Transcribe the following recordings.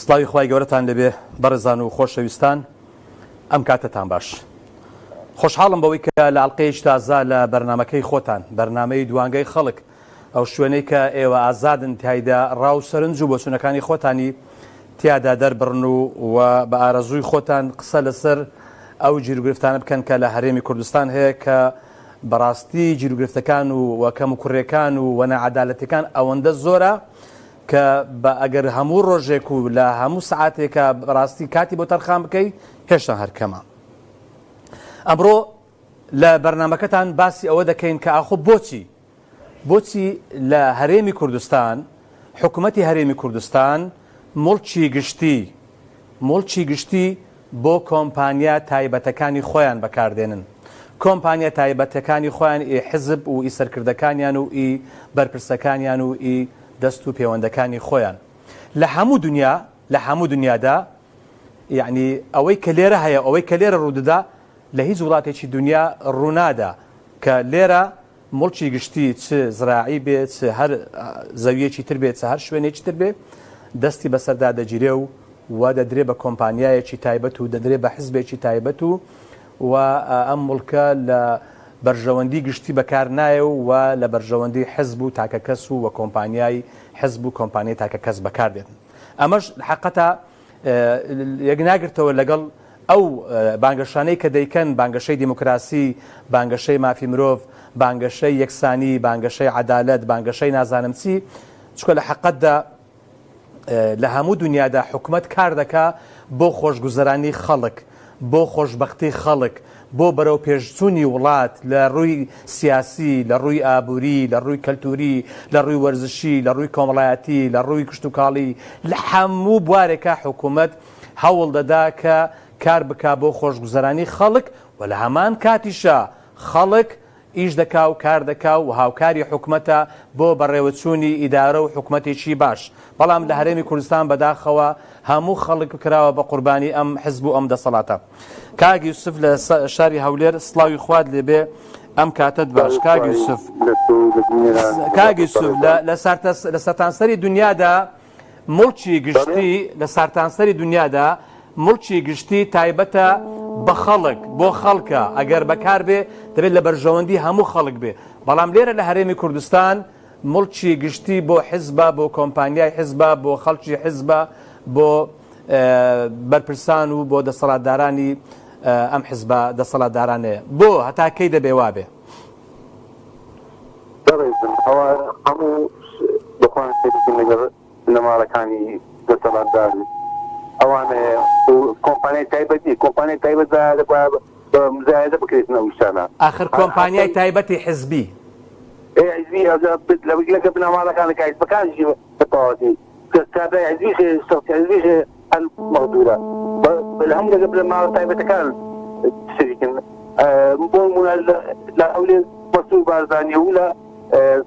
سڵاوی خوای گەورەتان لێبێ بەڕێزان و خۆشەویستان ئەم کاتەتان باش خۆشحاڵم بەوەی کە لە ئەڵلقەیەکی تازە لە بەرنمەکەی خۆتان بەرنمەی دوانگەی خەڵک ئەو شوێنەی کە ئێوە ئازادن تایدا ڕاو سەرنج و بۆچوونەکانی خۆتانی تیادا دەربڕن و و بە ئارەزووی خۆتان قسە لەسەر ئەو گیروگرفتانە بکەن کە لە هەرێمی کوردستان هەیە کە بەڕاستی گیروگرفتەکان و و کەموکوڕیەکان و و ناعەدالەتیەکان ئەوەندە زۆرە کە بە ئەگەر هەموو ڕۆژێک و لە هەموو سەعاتێکا بەڕاستی کاتی بۆ تەرخان بکەی هێشتا هەر کەمە. ئەمڕۆ لە بەرنامەکەتان باسی ئەوە دەکەین کە ئاخۆ بۆچی بۆچی لە هەرێمی کوردستان حکومەتی هەرێمی کوردستان موڵکی گشتی موڵکی گشتی بۆ کۆمپانیا تایبەتەکانی خۆیان بەکاردێنن کۆمپانیا تایبەتەکانی خۆیان ئی حزب و ئی سەرکردەکانیان و ئی بەرپرسەکانیان و ئی دەست و پێوەندەکانی خۆیان لە هەموو دنیا لە هەموو دنیادا یعنی ئەوەی کە لێرە هەیە ئەوەی کە لێرە ڕوودەدا لە هیچ وڵاتێکی دنیا ڕوونادا کە لێرە موڵکی گشتی چ زراعی بێ چ هەر زەویەکی تر بێ چ هەر شوێنێکی تر بێ دەستی بەسەردا دەگیرێ و و دەدرێ بە کۆمپانیایەکی تایبەت و دەدرێ بە حزبێکی تایبەت و و ئەم موڵکە لە بەرژەوەندی گشتی بەکار نایە و و لە بەرژەوەندی حزب و تاکەکەس و و کۆمپانیای حزب و کۆمپانیای تاکەکەس بەکار دێت ئەمەش حەقەتە یەک ناگرتەوە لەگەڵ ئەو بانگەشانەی کە دەیکەن، بانگەشەی دیموکراسی، بانگەشەی مافی مرۆڤ، بانگەشەی یەکسانی، بانگەشەی عەدالەت، بانگەشەی نازانم چی، چونکە لە حەقەتدا لە هەموو دنیادا حکومەت کار دەکا بۆ خۆشگوزەرانی خەڵک، بۆ خۆشبەختی خەڵک، بۆ بەرەوپێشچوونی وڵات لە ڕووی سیاسی، لە ڕووی ئابووری، لە ڕووی کەلتووری، لە ڕووی وەرزشی، لە ڕووی کۆمەڵایەتی، لە ڕووی کشتوکاڵی، لە هەموو بوارێکا حکوومەت هەوڵ دەدا کە کار بکا بۆ خۆشگوزەرانی خەڵک و لە هەمان کاتیشا خەڵک ئیش دەکا و کار دەکا و هاوکاری حکومەتە بۆ بەڕێوەچوونی ئیدارە و حکومەتێکی باش. بەڵام لە هەرێمی کوردستان بەداخەوە هەموو خەڵک کراوە بە قوربانی ئەم حزب و ئەم دەسەڵاتە. کاک یوسف لە شاری هەولێر سڵاوی خوات لێبێ ئەم کاتەت باش کاک یوسف. کاک یوسف لە سەرتانسەری دنیادا موڵکی گشتی لە سارتانسەری دنیادا موڵکی گشتی تایبەتە بە خەڵک بۆ خەڵکە ئەگەر بەکار بێ دەبێت لە بەرژەوەندی هەموو خەڵک بێ بەڵام لێرە لە هەرێمی کوردستان موڵکی گشتی بۆ حزبە بۆ کۆمپانیای حزبە بۆ خەڵکی حزبە بۆ بەرپرسان و بۆ دەسەڵاتدارانی ئەم حزبە دەسەڵاتدارانەیە بۆ هەتا کەی دەبێ وابێ؟ بەڕێزم ئەوە هەموو بەخۆیان خەریکن لەگەڵ بنەماڵەکانی دەسەڵاتدار ئەوانەیە و کۆمپانیای تایبەت نیە کۆمپانیای تایبەت بە بە مزایدە بکرێتن ئەو شتانە ئاخر کۆمپانیای تایبەتی حزبی. ئێ حزبی لەگە بنەماڵەکان کە حزبەکانیشی بە تەواوەتی کابرای حزبیش هەیە شخصی حزبیش هەیە هەر مەغدورە لە هەموو لەگە بنەماڵە تایبەتەکان شەریکن بۆ نمونە لە هەولێر مەسرور بارزانی و لە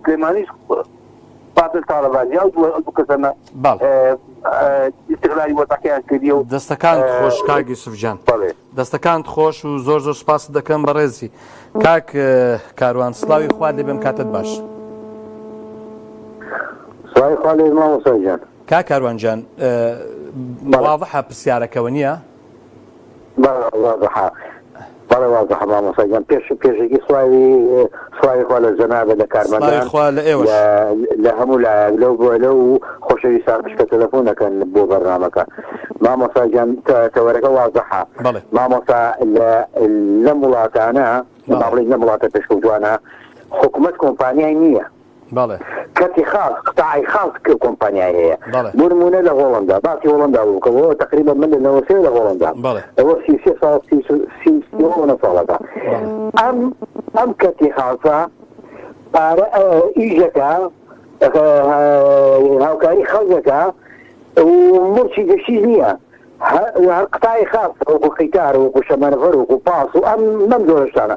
سلێمانیش بافل تاڵەبانی ئەو دوو کەسەنە ئیستغلالی وەزعەکەیان کردیە و دەستەکانت خۆش کاک یوسف گیان. دەستەکانت خۆش و زۆر زۆر سوپاست دەکەم بەڕێزی کاک کاروان سڵاوی خوات لێ بێم کاتت باش. سڵاوی خوا لێ مامۆستا گیان. کاک کاروان گیان واضحە پرسیارەکەوە نییە؟ بەڵێ وازحە بەڵێ وازحە مامۆستا گیان پێش پێشەکی سڵاوی سڵاوی خوا لە جەنابت لە کارمەندان سڵاوی خوا لە ئێوەش لە هەموو لایەک لەو بۆ لەو خۆشەویستانەش کە تەلەفۆن دەکەن بۆ بەرنامەکە مامۆستا گیان تەوەرەکە وازحە بەڵێ مامۆستا لە لەم وڵاتانە با بڵێین لەم وڵاتە پێشکەوتوانە حکومەت کۆمپانیای نییە بەڵێ. کەرتی خاس، قتاعی خاس کە کۆمپانیای هەیە. بەڵێ. بۆ نموونە لە هۆڵەندا، باسی هۆڵەندا بۆ بکە، بۆ تەقریبەن من لە 93 لە هۆڵەندام. بەڵێ. ئەوە 33 ساڵ، 39 ساڵەکە. بەڵێ. ئەم ئەم کەرتی خاسە پارە ئیش دەکا، هاوکاری خەڵک دەکا و موڵکی گشتیش نییە. هەر قتاعی خاس وەکوو قیتار، وەکوو شەمەنەفەر، وەکوو پاس و ئەم بەم جۆرە شتانە.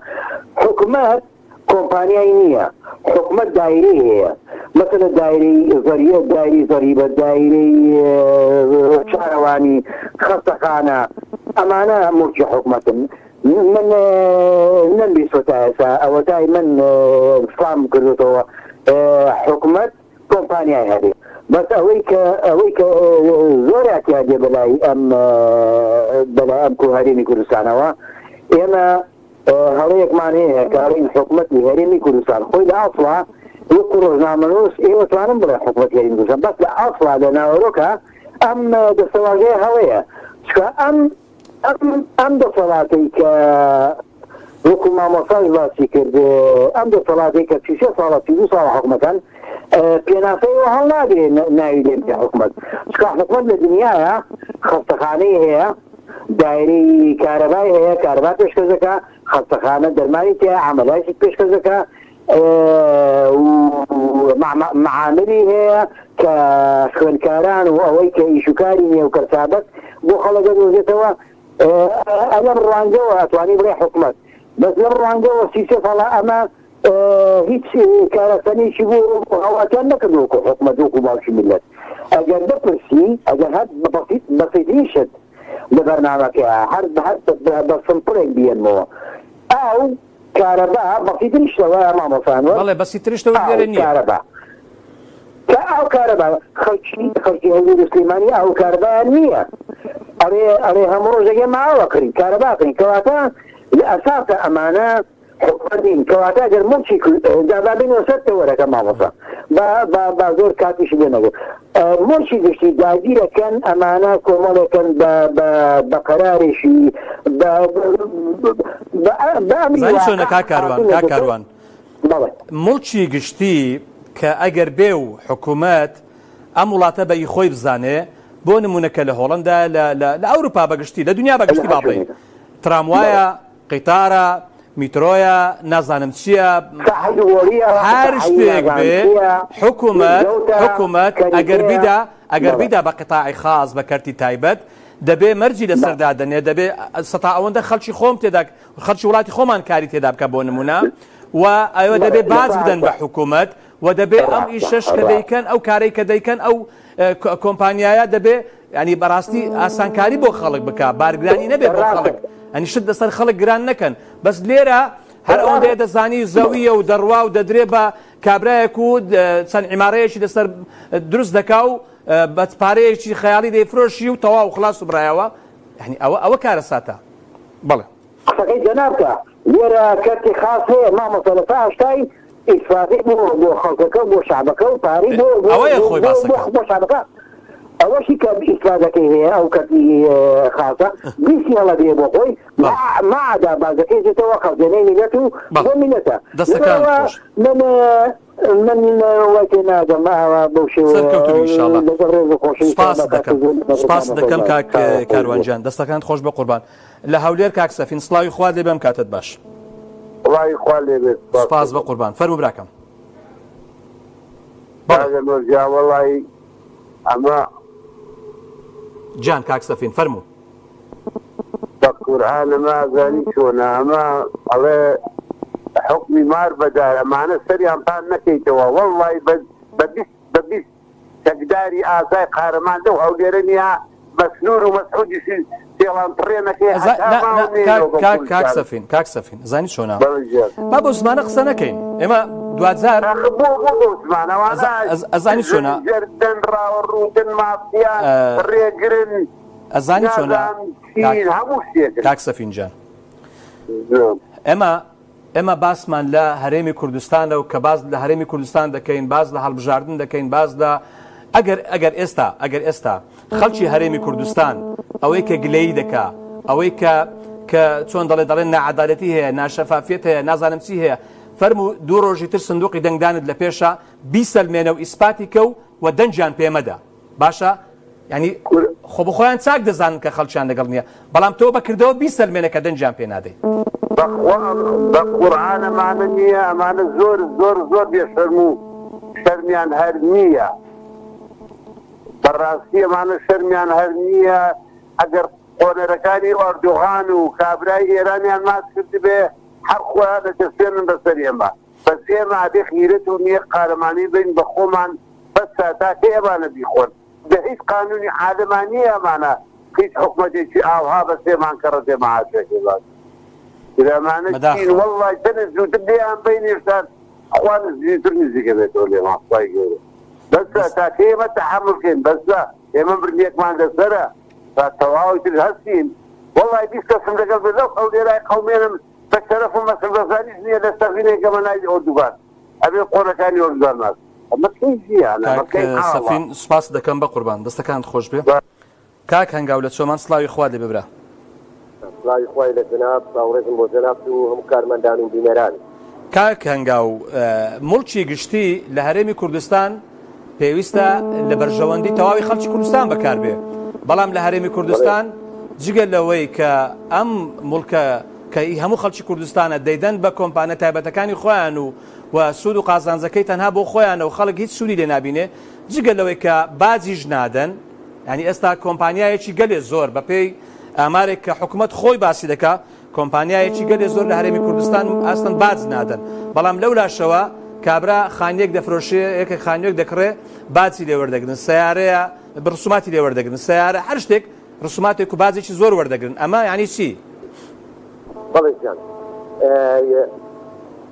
حکومەت کۆمپانیای نییە حکومەت دایرەی هەیە مەسەلە دایرەی زەریە دایرەی زەریبە دایرەی شارەوانی خەستەخانە ئەمانە موڵکی حکومەتن من نەمبیستوە تا ئێستا ئەوەتای من فام کردوتەوە حکومەت کۆمپانیای هەبێ. بەس ئەوەی کە ئەوەی کە زۆر اعتیادیە بەلای ئەم بەلای ئەم کو هەرێمی کوردستانەوە ئێمە هەڵەیەکمان هەیە کە ئەڵێین حکومەتی هەرێمی کوردستان خۆی لە ئەسڵا وەکو ڕۆژنامەنووس ئێوە توانن بڵێن حکومەتی هەرێمی کوردستان بەس لە ئەسڵا لە ناوەرۆکە ئەم دەستەواژەیە هەڵەیە چونکە ئەم ئەم ئەم دەسەڵاتەی کە وەکو مامۆستاش باسی کرد ئەم دەسەڵاتەی کە 33 ساڵە 32 ساڵە حکومەکان پێناسەی ئەوە هەڵناگرێ ناوی لێ بکە حکومەت چونکە حکومەت لە دنیاە خەستەخانەی هەیە دایرەی کارەبای هەیە کارەبا پێشکەش دەکا خەستەخانە دەرمانی تیا عەمەلایشی پێشکەش دەکا معاملی هەیە کە خوێندکاران و ئەوەی کە ئیشوکاری نییە و کەسابەت بۆ خەڵک دەدۆزێتەوە لەم ڕوانگەوە ئەتوانی بڵێ حکومەت بەس لەم ڕوانگەوە 33 ساڵە ئەمە هیچ کارەسەنێکی بۆ هاوڵاتیان نەکردووە وەکو حکومەت وەکو باوکی میللەت ئەگەر بپرسی ئەگەر هەر بەسیترین شت لە بەرنامەکەیا هەر هەر بە سمپڵێک بیێنمەوە ئاو کارەبا بەسیترین شتە وایە مامۆستا ئەنوەر بەڵێ بەسیترین شتە وەک ئاو لێرە نییە کارەبا کە ئاو کارەبا خەڵکی خەڵکی هەولێر و سلێمانی ئاو و کارەبایان نییە ئەڵێ ئەڵێ هەموو ڕۆژێک ئێمە ئاو ئەکڕین کارەبا ئەکڕین کەواتە لە ئەساسا ئەمانە حکومەت نین کەواتە گەر موڵکی جا با بێینەوە سەر تەوەرەکە مامۆستا با با با زۆر کاتیشی لێ نەگرم موڵکی گشتی داگیرەکەن ئەمانە کۆمەڵێکن بە بە بە قەرارێکی بە بە بە ئەمری زانی چۆنە واقع کاک کاروان هاتوونەتە کاک سەر کاروان بەڵێ موڵکی گشتی کە ئەگەر بێ و حکوومەت ئەم وڵاتە بە ئی خۆی بزانێ بۆ نموونە کە لە هۆڵندا لە لە لە ئەوروپا بەگشتی لە دنیا لە بەگشتی هەر با بڵێین شوێنێکە بەڵێ تراموایە قیتارە، میترۆیە، نازانم چییە، ساحەی دووەڵییە، هەر ساحەی شتێک نازانم بێ چییە، حکومەت مزگەوتە، حکومەت ئەگەر کەنیسەیە، بیدا ئەگەر بەڵێ. بیدا بە قیتاعی خاس بە کەرتی تایبەت دەبێ مەرجی لەسەر بەڵێ. دادەنێ دەبێ سەتا ئەوەندە خەڵکی خۆم تێدا خەڵکی وڵاتی خۆمان کاری تێدا بکە بۆ نمونە و ئەوە بەڵێ دەبێ لە باج بدەن بە ڕاستە حکومەت و دەبێ ئەم ڕاستە ئیشەش کە ڕاستە. دەیکەن ئەو کارەی کە دەیکەن ئەو کۆمپانیایە دەبێ یانی بەڕاستی ئاسانکاری بۆ خەڵک بکا بارگرانی نەبێ بۆ خەڵک ئەنی شت لەسەر خەڵک گران نەکەن بەس لێرە هەر ئەوەندەیە دەزانی زەویە و دەڕوا و دەدرێ بە کابرایەک و چەند عیمارەیەکی لەسەر دروست دەکا و بە پارەیەکی خەیاڵی دەیفرۆشی و تەواو خلاص و برایەوە یعنی ئەوە ئەوە کارەساتە بەڵێ. قسەکەی جەنابتە لێرە کەرتی خاس هەیە مامۆستا لە تا هەشتای ئیسفادەی بۆ بۆ خەڵکەکە و بۆ شەعبەکە و پارەی بۆ بۆ ئەوەیە بۆ خۆی بۆ باسەکە. بۆ شەعبەکە ئەوەشی کە ئیسفادەکەی هەیە ئەو کەرتی خاسە بیستی هەڵەگرێ بۆ خۆی بەڵێ. ما عدا باجەکەی دێتەوە خەزێنەی میللەت و بەڵێ. بۆ میللەتە دەستەکانت لەبەرئەوە خۆش. من من وای تێ ناگەم ئاوا بەو شێوەیە سەرکەوتوبی ئیشاڵا. لەگەڵ ڕێز و خۆشەویستیان سوپاست بە دەکەم. کاک زۆر لە سوپاست بەرنامە دەکەم خۆشبن. کاک چاوە خۆش کاروان بێت. گیان دەستەکانت خۆش بێ قوربان. لە هەولێر کاک سەفین سڵاوی خوات لێ بێ ئەم کاتەت باش. سڵاوی خوا لێ بێت سوپاس سوپاس دەکەم. بەقوربان فەرموو براکەم. بەڵێ. کاک ئەنوەر گیان وەڵایی ئەمە. گیان کاک سەفین فەرموو. بە قورئان ئەمە ئەزانی چۆنە ئەمە ئەڵێ حوکمی مار بەدار ئەمانە سەریان پان نەکەیتەوە وەڵڵای بە بە 20 بە 20 چەکداری ئازای قارەمان لەو هەولێرە نیە مەسرور و مەسعودیشی تێڵان پڕێنەکەی ئەزا هەتا نا نا ماون کاک نێنەوە بەم کاک کاک کوردستانە. سەفین کاک سەفین ئەزانی چۆنە بەڵێ گیان. با بەو زمانە قسە نەکەین ئێمە دواجار ئاخ بۆ بۆ بەو زمانە ئەزا ئەوانە ئەز ئەزانی چۆنە جەردەن ڕاوەڕووتن مافیان ئە ڕێگرن ئەزانی چۆنە نازانم کاک چین هەموو شتێکن. کاک سەفین گیان زۆر. ئێمە ئێمە باسمان لە هەرێمی کوردستانە و کە باس لە هەرێمی کوردستان دەکەین باس لە هەڵبژاردن دەکەین باس لە ئەگەر ئەگەر ئێستا ئەگەر ئێستا خەڵکی هەرێمی کوردستان ئەوەی کە گلەیی دەکا ئەوەی کە کە چۆن دەڵێ دەڵێن ناعەدالەتی هەیە ناشەفافیەت هەیە نازانم چی هەیە فەرموو دوو ڕۆژی تر سندوقی دەنگدانت لە پێشە بیسەلمێنە و ئیسپاتی کە و و دەنگیان پێ مەدە باشە یانی خۆ بەخۆیان چاک دەزانن کە خەڵکیان لەگەڵ نییە بەڵام تۆ بە کردەوە بیسەلمێنە کە دەنگیان پێ نادەی. بەخوا بە قورعان ئەمانە نییە ئەمانە زۆر زۆر زۆر بێ شەرم و شەرمیان هەر نییە بەڕاستی ئەمانە شەرمیان هەر نییە ئەگەر قۆنەرەکانی ئۆردوغان و کابرای ئێرانیان ماچ کردبێ هەر خۆیان دەچەسپێنن بەسەر ئێمە. بەس ئێمە ئەبێ غیرەت و نیەت قارەمانی بین بە خۆمان بەسە تا کەی ئەمانە بیخۆن دە هیچ قانونی عالەما نیە ئەمانە هیچ حکومەتێکی ئاوها بە سێمان کەڕەتێ مەعاشەکەی باش تر ئەمانە چین بەداخەوە. وەڵڵای چەنێ زووتر لێیان بەین هێشتا خوا زووتر نزیکە بێتەوە لێمان خوای گەورە. بەسە تا کەی ئێمە تەحەمول کەین بەسە ئێمە مردنێکمان لەسەرە تا تەواو ئیتر هەستین وەڵای 20 کەسم لەگەڵ بێ لەو هەولێرای قەومێنم بە شەرەفم مەسعود بەرزانیش نییە لە سەفینەی گەمە ناوی ئۆردوگان ئەبێ قۆنەکانی ئۆردوگان ماس ئەمە کەی ژیانە ئەمە کاک کەی حاڵە سەفین سوپاست دەکەم بەقوربان دەستەکانت خۆش بێ. کاک هەنگاو لە چۆمان سڵاوی خوات لێبێ برا. سڵاوی خوای لە جەناب سڵاو ڕێزم بۆ جەنابت و هەموو کارمەندان و بینەران. کاک هەنگاو موڵکی گشتی لە هەرێمی کوردستان پێویستە لە بەرژەوەندی تەواوی خەڵکی کوردستان بەکاربێ بەڵام لە هەرێمی کوردستان جگە لەوەی کە ئەم موڵکە کە ئی هەموو خەڵکی کوردستانە دەیدەن بە کۆمپانیا تایبەتەکانی خۆیان و و سوود و قازانجەکەی تەنها بۆ خۆیانە و خەڵک هیچ سوودی لێ نابینێ جگە لەوەی کە باجیش نادەن یانی ئێستا کۆمپانیایەکی گەلێ زۆر بەپێی ئامارێک کە حکومەت خۆی باسی دەکا کۆمپانیایەکی گەلێ زۆر لە هەرێمی کوردستان ئاستن باج نادەن بەڵام لەو لاشەوە کابرا خانیەک دەفرۆشێ یەکێک خانوێک دەکڕێ باجی لێ وەردەگرن سیارەیە ڕسوماتی لێ وەردەگرن سیارە هەر شتێک ڕسوماتێک و باجێکی زۆر وەردەگرن ئەمە یانی چی؟ بەڵێ گیان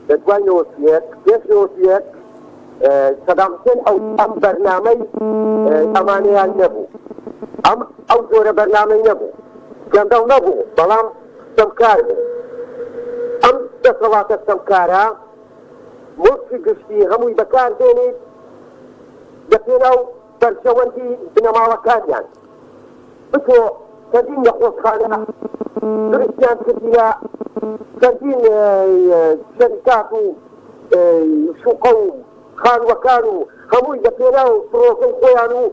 لە دوای 91 پێش 91 سەدام حسێن ئەو ئەم بەرنامەی ئەمانەیان نەبوو ئەم ئەو جۆرە بەرنامەی نەبوو گەندەڵ نەبوو بەڵام ستەمکار بوو ئەم دەسەڵاتە ستەمکارە موڵکی گشتی هەمووی بەکار دێنیت لە پێناو بەرژەوەندی بنەماڵەکانیان بچۆ چەندین نەخۆشخانە دروستیان کردیە چەندین شەریکات و شوقە و خانوەکان و هەمووی لە پێناو پرۆژەی خۆیان و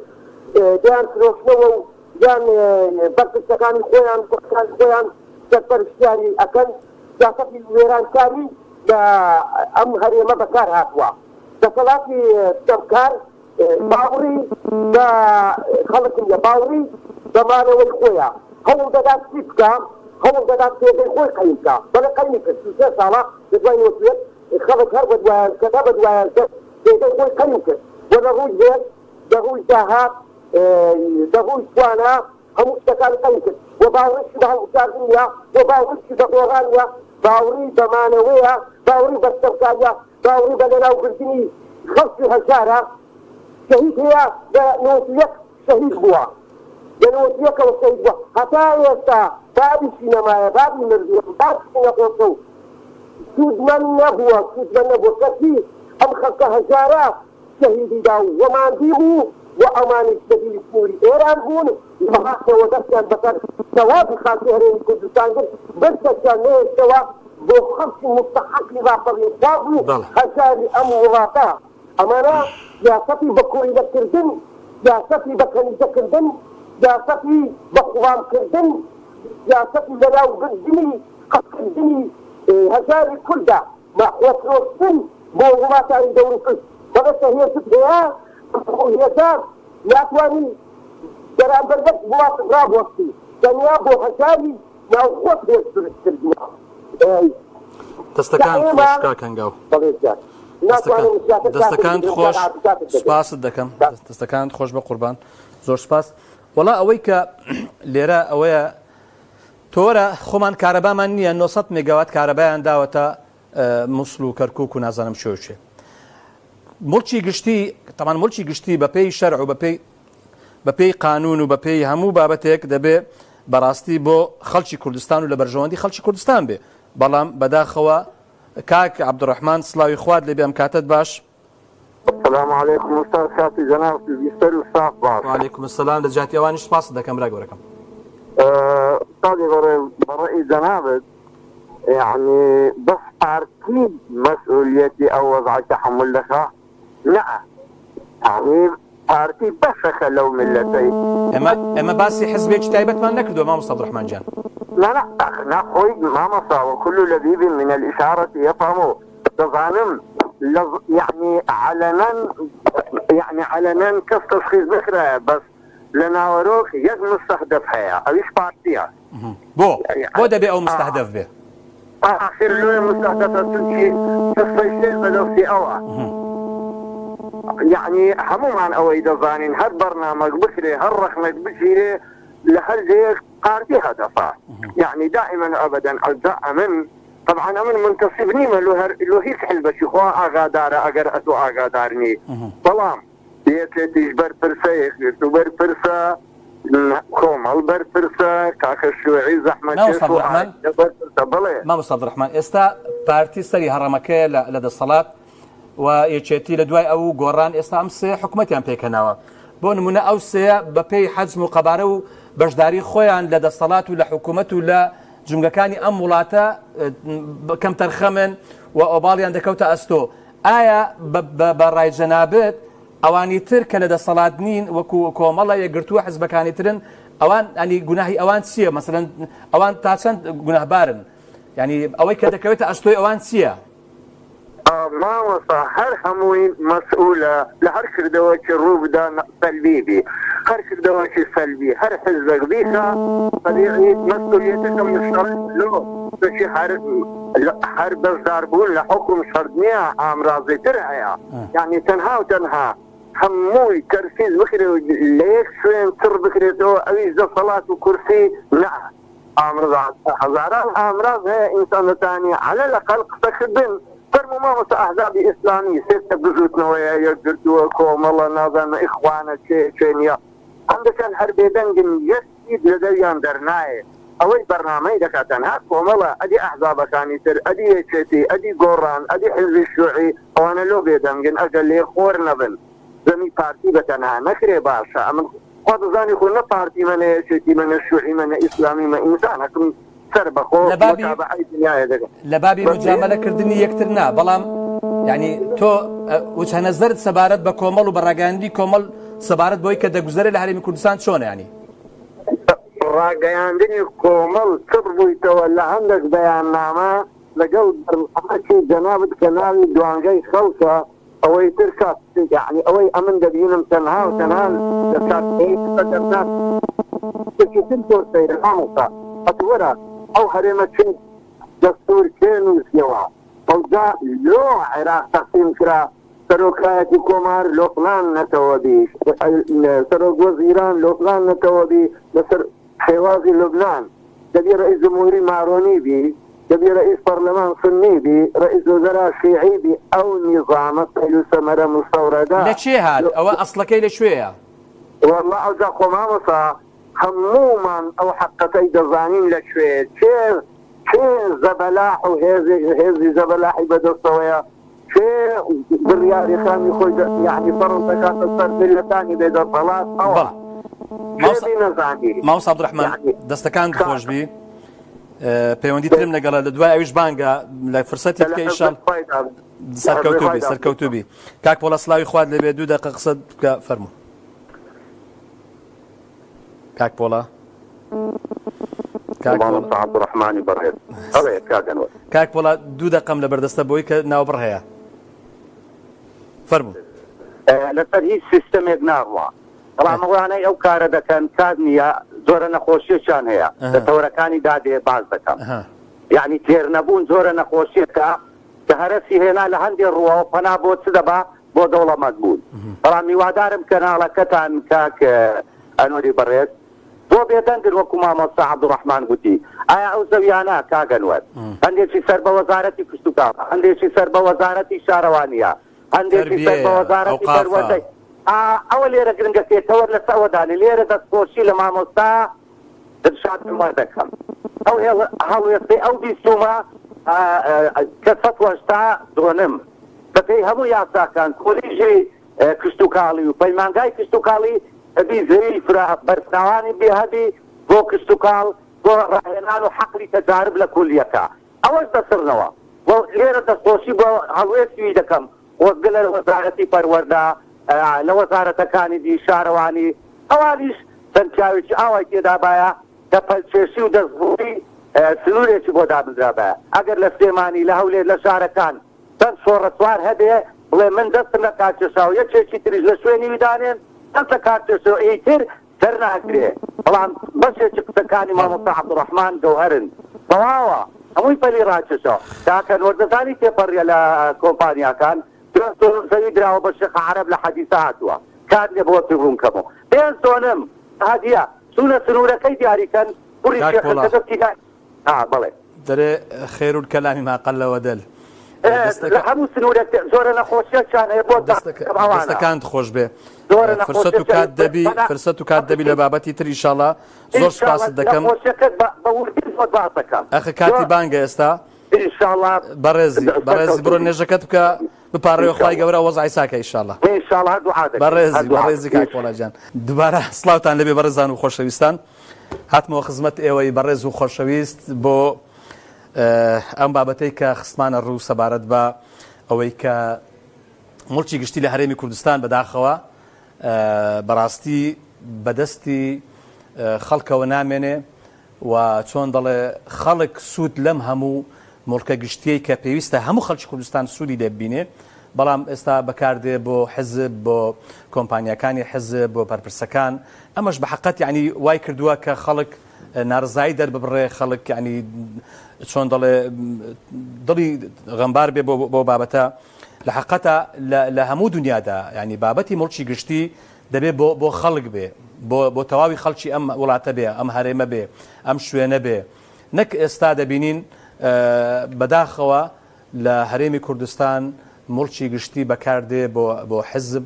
دەیان فرۆشنەوە و یان بەرپرسەکانی خۆیان کوڕەکانی خۆیان سەرپەرشتیاری ئەکەن سیاسەتی وێرانکاری لە ئەم هەرێمە بەکار هاتووە دەسەڵاتی ستەمکار باوڕی بە خەڵک نیە، باوڕی بە مانەوەی خۆیە، هەوڵ دەدات چی بکا؟ هەوڵ دەدات پێگەی خۆی قەیم بکا، بەڵێ قەیمی کرد، 33 ساڵە لە دوای 91 خەڵک هەر بە دوایان کەت، هەر بە دوایان کەت، پێگەی خۆی قەیم کرد و لە ڕووی هێز، لە ڕووی داهات، لە ڕووی توانا هەموو شتەکانی قەیم کرد و باوڕیشی بە هەڵبژاردن نیە و باوڕیشی بە گۆڕان نیە، باوڕی بە مانەوەیە، باوڕی بە ستەمکاریە، باوڕی بە لەناوبردنی خەڵکی هەژارە، شەهید هەیە لە 91 شەهید بووە، لە 91ەوە شەهید بووە هەتا ئێستا بابیشی نەمایە، بابی مردووە، بابیشی نەخۆشە و سوودمەند نەبووە، سوودمەند نەبووە، کەچی ئەم خەڵکە هەژارە شەهیدی دا و ماندی بوو و ئەمانیش لە دیوی سنووری ئێران بوون و هاتنەوە دەستیان بەسەر تەواوی خاکی هەرێمی کوردستان گرت، بەشێکیان نەهێشتەوە بۆ خەڵکی موستەحەقی ڕاپەڕین خواز و هەژاری ئەم وڵاتە. ئەمانە سیاسەتی بە کۆیلە کردن، سیاسەتی بە کەنیزە کردن، سیاسەتی بە خوڵام کردن، سیاسەتی لەناوبردنی قڕکردنی هەژاری کوردە. بە خۆفرۆشتن بۆ وڵاتانی دەوروپشت بەڵێ هێزت هەیە، ئەو هێزە ناتوانی بەرامبەر یەک وڵات ڕابوەستی، تەنیا بۆ هەژاری ناوخۆت هێز دروست کردووە. دەستەکانت خۆش کاک هەنگاو. بەڵێ گیان. ناتوانم زیاتر کاتت دەستەکانت بگرم خۆش کاک عەبد کاتت دەبێت. سوپاست دەکەم دەستەکانت خۆش بە قوربان زۆر سوپاس. وەڵا ئەوەی کە لێرە ئەوەیە تۆرە خۆمان کارەبامان نییە 900 مێگاوات کارەبایان داوەتە موسڵ و کەرکک و نازانم چێ و چێ موڵکی گشتی تەمان موڵکی گشتی بەپێی شەرع و بەپێی بەپێی قانون و بەپێی هەموو بابەتێک دەبێ بەڕاستی بۆ خەڵکی کوردستان و لە بەرژەوەندی خەڵکی کوردستان بێ بەڵام بەداخەوە کاک عەبدوڕەحمان سڵاوی خوات لێبێ ئەم کاتەت باش السلام علیکم استاد کاتی جەنابت و بیستەر و ستاف باش. وعلیکم السلام لە جیاتی ئەوانیش سپاست دەکەم برا گەورەکەم. استادی بەڕێز بەڕەئی جەنابت یەعنی بەس پارتی مەسئولیەتی ئەو وەزعە تەحەمول دەکا؟ نەء یەعنی پارتی بەشەکە لەو میللەتەی. ئێمە ئێمە باسی حزبێکی تایبەتمان نەکردووە مامۆستا عەبدولڕەحمان گیان. نا نا ئەخ نا خۆی مامۆستا وکل لبیب من الاشارە یفهم دەزانم لە یەعنی عەلەنەن یەعنی عەلەنەن کەس تەشخیس نەکرایە بەس لە ناوەرۆک یەک مستەهدەف هەیە ئەویش پارتیە. بۆ؟ بۆ دەبێ ئەو مستەهدەف بێ؟ ئاخر لۆیە مستەهدەفە چونکی تفەی شێر بە دەستی ئەوە. یەعنی هەموومان ئەوەی دەزانین هەر بەرنامەک بکرێ هەر ڕەخنەک بگیرێ لە هەر جێیەک پارتی هەدەفە یەعنی دائیمەن و ئەبەدەن ئەوجا ئەمن تەبعەن ئەمن مونتەسیب نیمە لۆ هەر لۆ هیچ حیزبەکی خوا ئاگادارە ئەگەر ئەتۆ ئاگادار نی بەڵام. یەکێتیش بەرپرسە، یەکگرتوو بەرپرسە، کۆمەڵ بەرپرسە، کاکە شیوعی زەحمەتکێش مامۆستا و عەبدولڕەحمان ئایندە بەرپرسە، بەڵێ. مامۆستا عەبدولڕەحمان ئێستا پارتی سەری هەڕەمەکەیە لە لە دەسەڵات و یەکێتی لە دوای ئەو و گۆڕان ئێستا ئەم سێ حکومەتیان پێکهێناوە بۆ نمونە ئەو سێیە بەپێی حەجم و قەبارە و بەشداری خۆیان لە دەسەڵات و لە حکومەت و لە جومگەکانی ئەم وڵاتە کەمتەرخەمن و ئۆباڵیان دەکەوتە ئەستۆ ئایا بە ڕای جەنابت ئەوانی تر کە لە دەسەڵات نین وەکو کۆمەڵە یەکگرتووە حزبەکانی ترن ئەوان ئەنی گوناهی ئەوان چییە مەسەلەن ئەوان تا چەند گوناهبارن یعنی ئەوەی کە دەکەوێتە ئەستۆی ئەوان چییە؟ مامۆستا هەر هەمووی مەسئولە لە هەر کردەوەکی ڕوو بدا سەلبی بی هەر کردەوەکی سەلبی هەر حزبێک بیکا تەبیعی مەسئولیەتەکە مشتەڕک لۆ چونکی هەر هەر بەشدار بوون لە حوکم شەرت نییە ئامرازی تر هەیە یانی تەنها و تەنها هەمووی تەرکیز بکرێ و لە یەک شوێن چڕ بکرێتەوە ئەویش دەسەڵات و کورسی نا ئامرز هەزاران ئامراز هەیە ئینسان دەتانی عەلە لەقەل قسەکردن فەرموو مامۆستا ئەحزابی ئیسلامی سێتە بزوتنەوەیە یەکگرتووە کۆمەڵە نازانم ئیخوانە کێ کێ نیە هەندەکان هەر بێدەنگن یەک پیت لە دەویان دەرنایێ ئەوەی بەرنامەی دەکات تەنها کۆمەڵە ئەدی ئەحزابەکانی تر ئەدی یەکێتی ئەدی گۆڕان ئەدی حزبی شیوعی ئەوانە لۆ بێدەنگن ئەگەر لێخۆر نەبن زەمی پارتی بە تەنها نەکرێ باشە ئەمن خوا دەزانی خۆ نە پارتیمە نە یەکێتیمە نە شوعیمە نە ئیسلامیمە ئینسانەکم سەر بەخۆ لە بابی متابعەی دنیایە دەکەم لە بابی بەس مجاملە کردنی یەکتر نا بەڵام یعنی تۆ وجهە نەزەرت سەبارەت بە کۆمەڵ و بە ڕاگەیاندنی کۆمەڵ سەبارەت بۆی کە دەگوزەرێ لە هەرێمی کوردستان چۆنە ینی ڕاگەیاندنی کۆمەڵ چڕ بوویتەوە لە هەندێک بەیاننامە لەگەڵ بەرنامەکی جەنابت کە ناوی دوانگەی خەڵکە ئەوەی تر کاک یەعنی ئەوەی ئەمن دەبینم تەنها و تەنها لە چارچێوەی قسە دەرناچم شتێکی تر زۆر سەیرە مامۆستا ئەتوو وەرە ئەو هەرێمە کێ دەستور کێ نووسیەوە ئەوجا لۆ عێراق تەقسیم کرا سەرۆکایەتی کۆمار لۆ فلان نەتەوە بی سەرۆک وەزیران لۆ فلان نەتەوە بی لەسەر شێوازی لوبنان دەبی رئیس جمهوری مارۆنی بی دەبی رئیس پەرلەمان سوننی بی رئیس وزرا شیعی بی ئەو نیزامە سەیر و سەمەرە مستەوڕەدە لە کێ هات ئەوە ئەسڵەکەی لە کوێیە؟ وەڵا ئەوجا خۆ مامۆستا هەموومان ئەو حەقەتەی دەزانین لە کوێیە کێ کێ زەبەلاح و هێزێک هێزی زەبەلاحی بەدەستەوەیە کێ بڕیاری خامی خۆی یەعنی فەڕز دەکاتە سەر میللەتانی بێ دەسەڵات ئەوە بەڵێ کێ مامۆستا بینەزانی مامۆستا عەبدولڕەحمان یەعنی دەستەکانت کاکە خۆش بی پەیوەندی ترم لەگەڵە لە دوای ئەویش بانگە لە فرسەتی لە تکە حەزرەت ئیشاڵ خوای دابن لە حەزرەت سەرکەوتوو خوای بی دابن سەرکەوتوو بی کاک پۆڵا سلاوی خوات لێبێ دوو دەقە قسەت بکە فەرموو کاک پۆڵا کاک پۆڵا مامۆستا عەبدوڕەحمانی بەڕێز بەڵێ کاک ئەنوەر. کاک پۆڵا دوو دەقەم لەبەردەستە بۆی کە ناوبڕ هەیە فەرموو. لەسەر هیچ سیستەمێک ناڕوا بەڵام ئەوانەی ئەو کارە دەکەن کات نییە جۆرە نەخۆشیەکیان هەیە لە تەوەرەکانی دادێ باس دەکەم یەعنی تێرنەبوون جۆرە نەخۆشیەکە کە هەرەسی هێنا لە هەندێ ڕووەوە پەنا بۆ چ دەبا بۆ دەوڵەمەند بوون بەڵام هیوادارم کەناڵەکەتان کاک ئەنوەری بەڕێز بۆ بێدەنگن وەکو مامۆستا عەبدوڕەحمان گوتی ئایا ئەو زەویانە کاک ئەنوەر هەندێکی سەر بە وەزارەتی کشتوکاڵە هەندێکی سەر بە وەزارەتی شارەوانیە هەندێکی سەر بە تەربیەیە وەزارەتی ئەوقافە. پەروەردەی ئا ئەوە لێرە گرنگەکەی تەوەر لەسەر ئەوە دانێ لێرە دەستخۆشی لە مامۆستا دلشاد عومەر دەکەم ئەو هێڵ هەڵوێستەی ئەو بیستومە کە 180 دۆنم بەپێی هەموو یاساکان کۆلیژی کشتوکاڵی و پەیمانگای کشتوکاڵی ئەبی زەوی فرە بەرفراوانی بێ هەبی بۆ کشتوکاڵ بۆ ڕاهێنان و حەقلی تەجارب لە کولیەکە ئەوەش دەسڕنەوە و لێرە دەستخۆشی بۆ هەڵوێستی وی دەکەم خۆزگە لە وەزارەتی پەروەردە لە وەزارەتەکانی دی شارەوانی ئەوانیش چەند پیاوێکی ئاوای تێدابایە کە پەلکێشی و دەستبڕی سنورێکی بۆ دابنرابایە ئەگەر لە سلێمانی لە هەولێر لە شارەکان چەند شۆڕەسوار هەبێ بڵێ من دەستم لە کار کێشاوە یەکێکی تریش لە شوێنی وی دانێن دەست لە کار کێشەوە ئیتر سەرناگرێ بەڵام بەشێکی قسەکانی مامۆستا عەبدوڕەحمان گەوهەرن تەواوە هەمووی پەلی ڕاکێشەوە کاکە نۆر دەزانی تێپەڕیە لە کۆمپانیاکان پێنج دۆنم زەوی دراوە بە شێخە عەرەب لە حەدیسە هاتووە کات نیە بۆ ڕوون کەمەوە پێنج دۆنم هەدیە چوونە سنوورەکەی دیاری کەن کوڕی کاک پۆڵا شێخەکە دەستی دا ها بەڵێ. دەرێ خێر الکلام ما قل ودل. لە هەموو سنوورێک زۆرە نەخۆشیەکیان هەیە بۆ دەستەکانت خۆش بێ فرسەت و کات دەبی فرسەت و کات دەبی لە بابەتی تر ئیشاڵا زۆر سپاست دەکەم ئەخە کاتی بانگە ئێستا بەڕێزی بەڕێزی بڕۆ نێژەکەت بکە بپاڕێوە خوای گەورە وەزعی ساکە ئیشاڵا بەڕێزی بەڕێزی کاک پۆڵا گیان دووبارە سڵاوتان لەبێ بەڕێزان و خۆشەویستان هاتمەوە خزمەت ئێوەی بەڕێز و خۆشەویست بۆ ئەم بابەتەی کە خستمانە ڕوو سەبارەت بە ئەوەی کە موڵکی گشتی لە هەرێمی کوردستان بەداخەوە بەڕاستی بەدەستی خەڵکەوە نامێنێ و چۆن دەڵێ خەڵک سوود لەم هەموو موڵکە گشتیەی کە پێویستە هەموو خەڵکی کوردستان سوودی لێ ببینێ بەڵام ئێستا بەکاردێ بۆ حزب بۆ کۆمپانیاکانی حزب بۆ بەرپرسەکان ئەمەش بە حقەت یعنی وای کردووە کە خەڵک نارزایی دەرببڕێ خەڵک یعنی چۆن دەڵێ دڵی غەمبار بێ بۆ بابەتە لە حقەتە لە هەموو دنیادا یعنی بابەتی موڵکی گشتی دەبێ بۆ بۆ خەڵک بێ بۆ بۆ تەواوی خەڵکی ئەم وڵاتە بێ ئەم هەرێمە بێ ئەم شوێنە بێ نەک ئێستا دەبینین بەداخەوە لە هەرێمی کوردستان موڵکی گشتی بەکاردێ بۆ بۆ حزب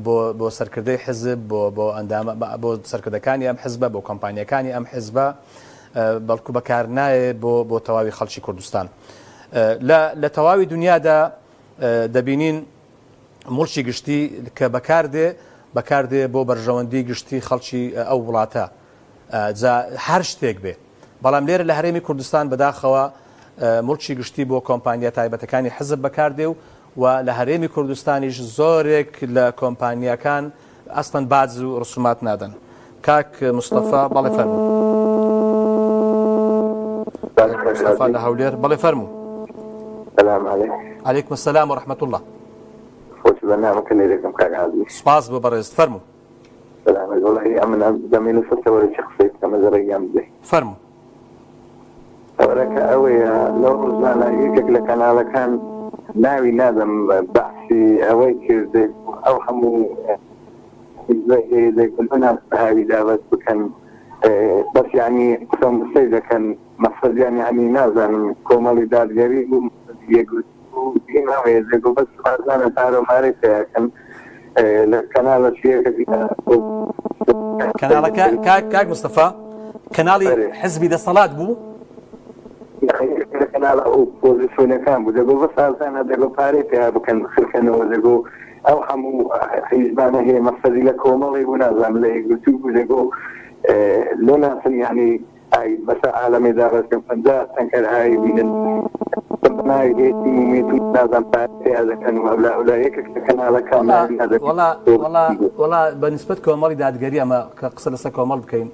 بۆ بۆ سەرکردەی حزب بۆ بۆ ئەندام بۆ سەرکردەکانی ئەم حزبە بۆ کۆمپانیەکانی ئەم حزبە بەڵکو بەکار نایێ بۆ بۆ تەواوی خەڵکی کوردستان لە لە تەواوی دنیادا دەبینین موڵکی گشتی کە بەکار دێ بەکار دێ بۆ بەرژەوەندی گشتی خەڵکی ئەو وڵاتە جا هەر شتێک بێ بەڵام لێرە لە هەرێمی کوردستان بەداخەوە موڵکی گشتی بۆ کۆمپانیا تایبەتەکانی حزب بەکاردێ و و لە هەرێمی کوردستانیش زۆرێک لە کۆمپانیاکان ئەسڵەن باج و ڕسومات نادەن. کاک مستەفا بەڵێ فەرموو. کاک مستەفا لە هەولێر بەڵێ فەرموو. سلام علیکم. علیکم السلام و رحمة الله. خۆش بەرنامەکە لێ دەکەم کاک عزیز. سپاس بۆ بەڕێزت فەرموو. سلامت وەڵی ئەمن دەمێ لەسەر تەوەرێکی قسەی بکەم ئەگەر ڕێگام بدەی. فەرموو. تەوەرەکە ئەوەیە لەو ڕۆژانە یەکێک لە کەناڵەکان ناوی نادەم بەعسی ئەوەی کرد ئەو هەموو هاوی دابەت بکەن بەس یعنی قسەم قسەی دەکەن مەقسەدیان یعنی نازانم کۆمەڵی دادگەری بوو یەکگرتوو دێگۆ بەس بازانە پارە و مارەی پیاکەن لە کەناڵە کەناڵەکە کاک کاک مستەفا کەناڵی حزبی دەسەڵات بوو لە کەناڵە ئۆپۆزیسیۆنەکان بوو دەگۆ بەس ئازانە دەگۆ پارەی پیا بکەن خرکەنەوە دەگۆ ئەو هەموو حیزبانە هەیە مەقسەدی لە کۆمەڵی بوو نازانم لە یەکگرتوو بوو دەگۆ لۆ ناسن یعنی ئای بەسە عالەمێ دابەش کەن 50 تەنکەر ئاوی بینن بەناوی هێتی و مێت و نازانم پارە پیا دەکەن و ئەولا ئەولا یەکێک لە کەناڵەکان ناوی نادەم وەڵا وەڵا وەڵا بە نیسبەت کۆمەڵی دادگەری ئەمە کە قسە لەسەر کۆمەڵ بکەین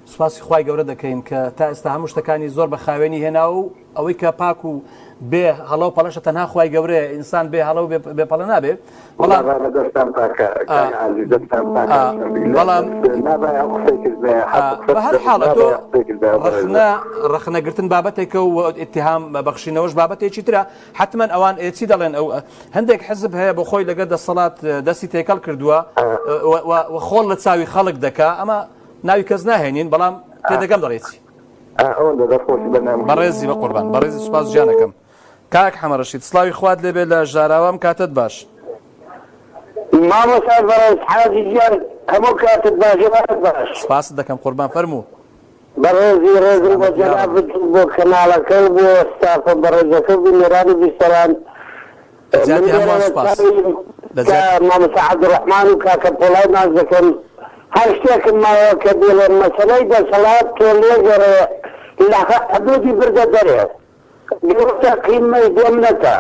سوپاسی خوای گەورە دەکەین کە تا ئێستا هەموو شتەکانی زۆر بە خاوێنی هێناوە و ئەوەی کە پاک و بێ هەڵە و پەڵەشە تەنها خوای گەورەیە ئینسان بێ هەڵە و بێ پەڵە نابێ بەڵام بەڵام بە هەر حاڵ تۆ ڕەخنە ڕەخنەگرتن بابەتێکە و ئیتیهام بەخشینەوەش بابەتێکی ترە حتمما ئەوان چی دەڵێن ئەو هەندێک حزب هەیە بۆ خۆی لەگەر دەسەڵات دەستی تێکەڵ کردووە و خۆڵ لە چاوی خەڵک دەکا ئەمە ناوی کەس ناهێنین بەڵام تێدەگەم دەڵێ چی. ئا ئەوەندە دەست خۆشی بەرنامەکەی. بەڕێزی بەقوربان بەڕێزی سوپاس گیانەکەم کاک حەمەڕەشید سڵاوی خوات لێبێ لە ژاراوە ئەم کاتەت باش. مامۆستای بەڕێز حاجی گیان هەموو کاتت باش ئێوارەت باش. سپاست دەکەم قوربان فەرموو. بەڕێزی ڕێزم بۆ سەلامەتی یاڕەبی. جەنابت و بۆ کەناڵەکە و بۆ ستافە بەڕێزەکە و بینەران و بیسەران لە من جیاتی هەمووان لێرەوە سوپاس. چاوی لە کا جیاتی. مامۆستا عەبدولڕەحمان و کاکە پۆڵای ماچ دەکەم هەر شتێکم ماوە کە بیڵێم مەسەلەی دەسەڵات تۆ لێگەڕێ لە حدودی بردە دەرێ گرفتە قیمەی بێمنەتە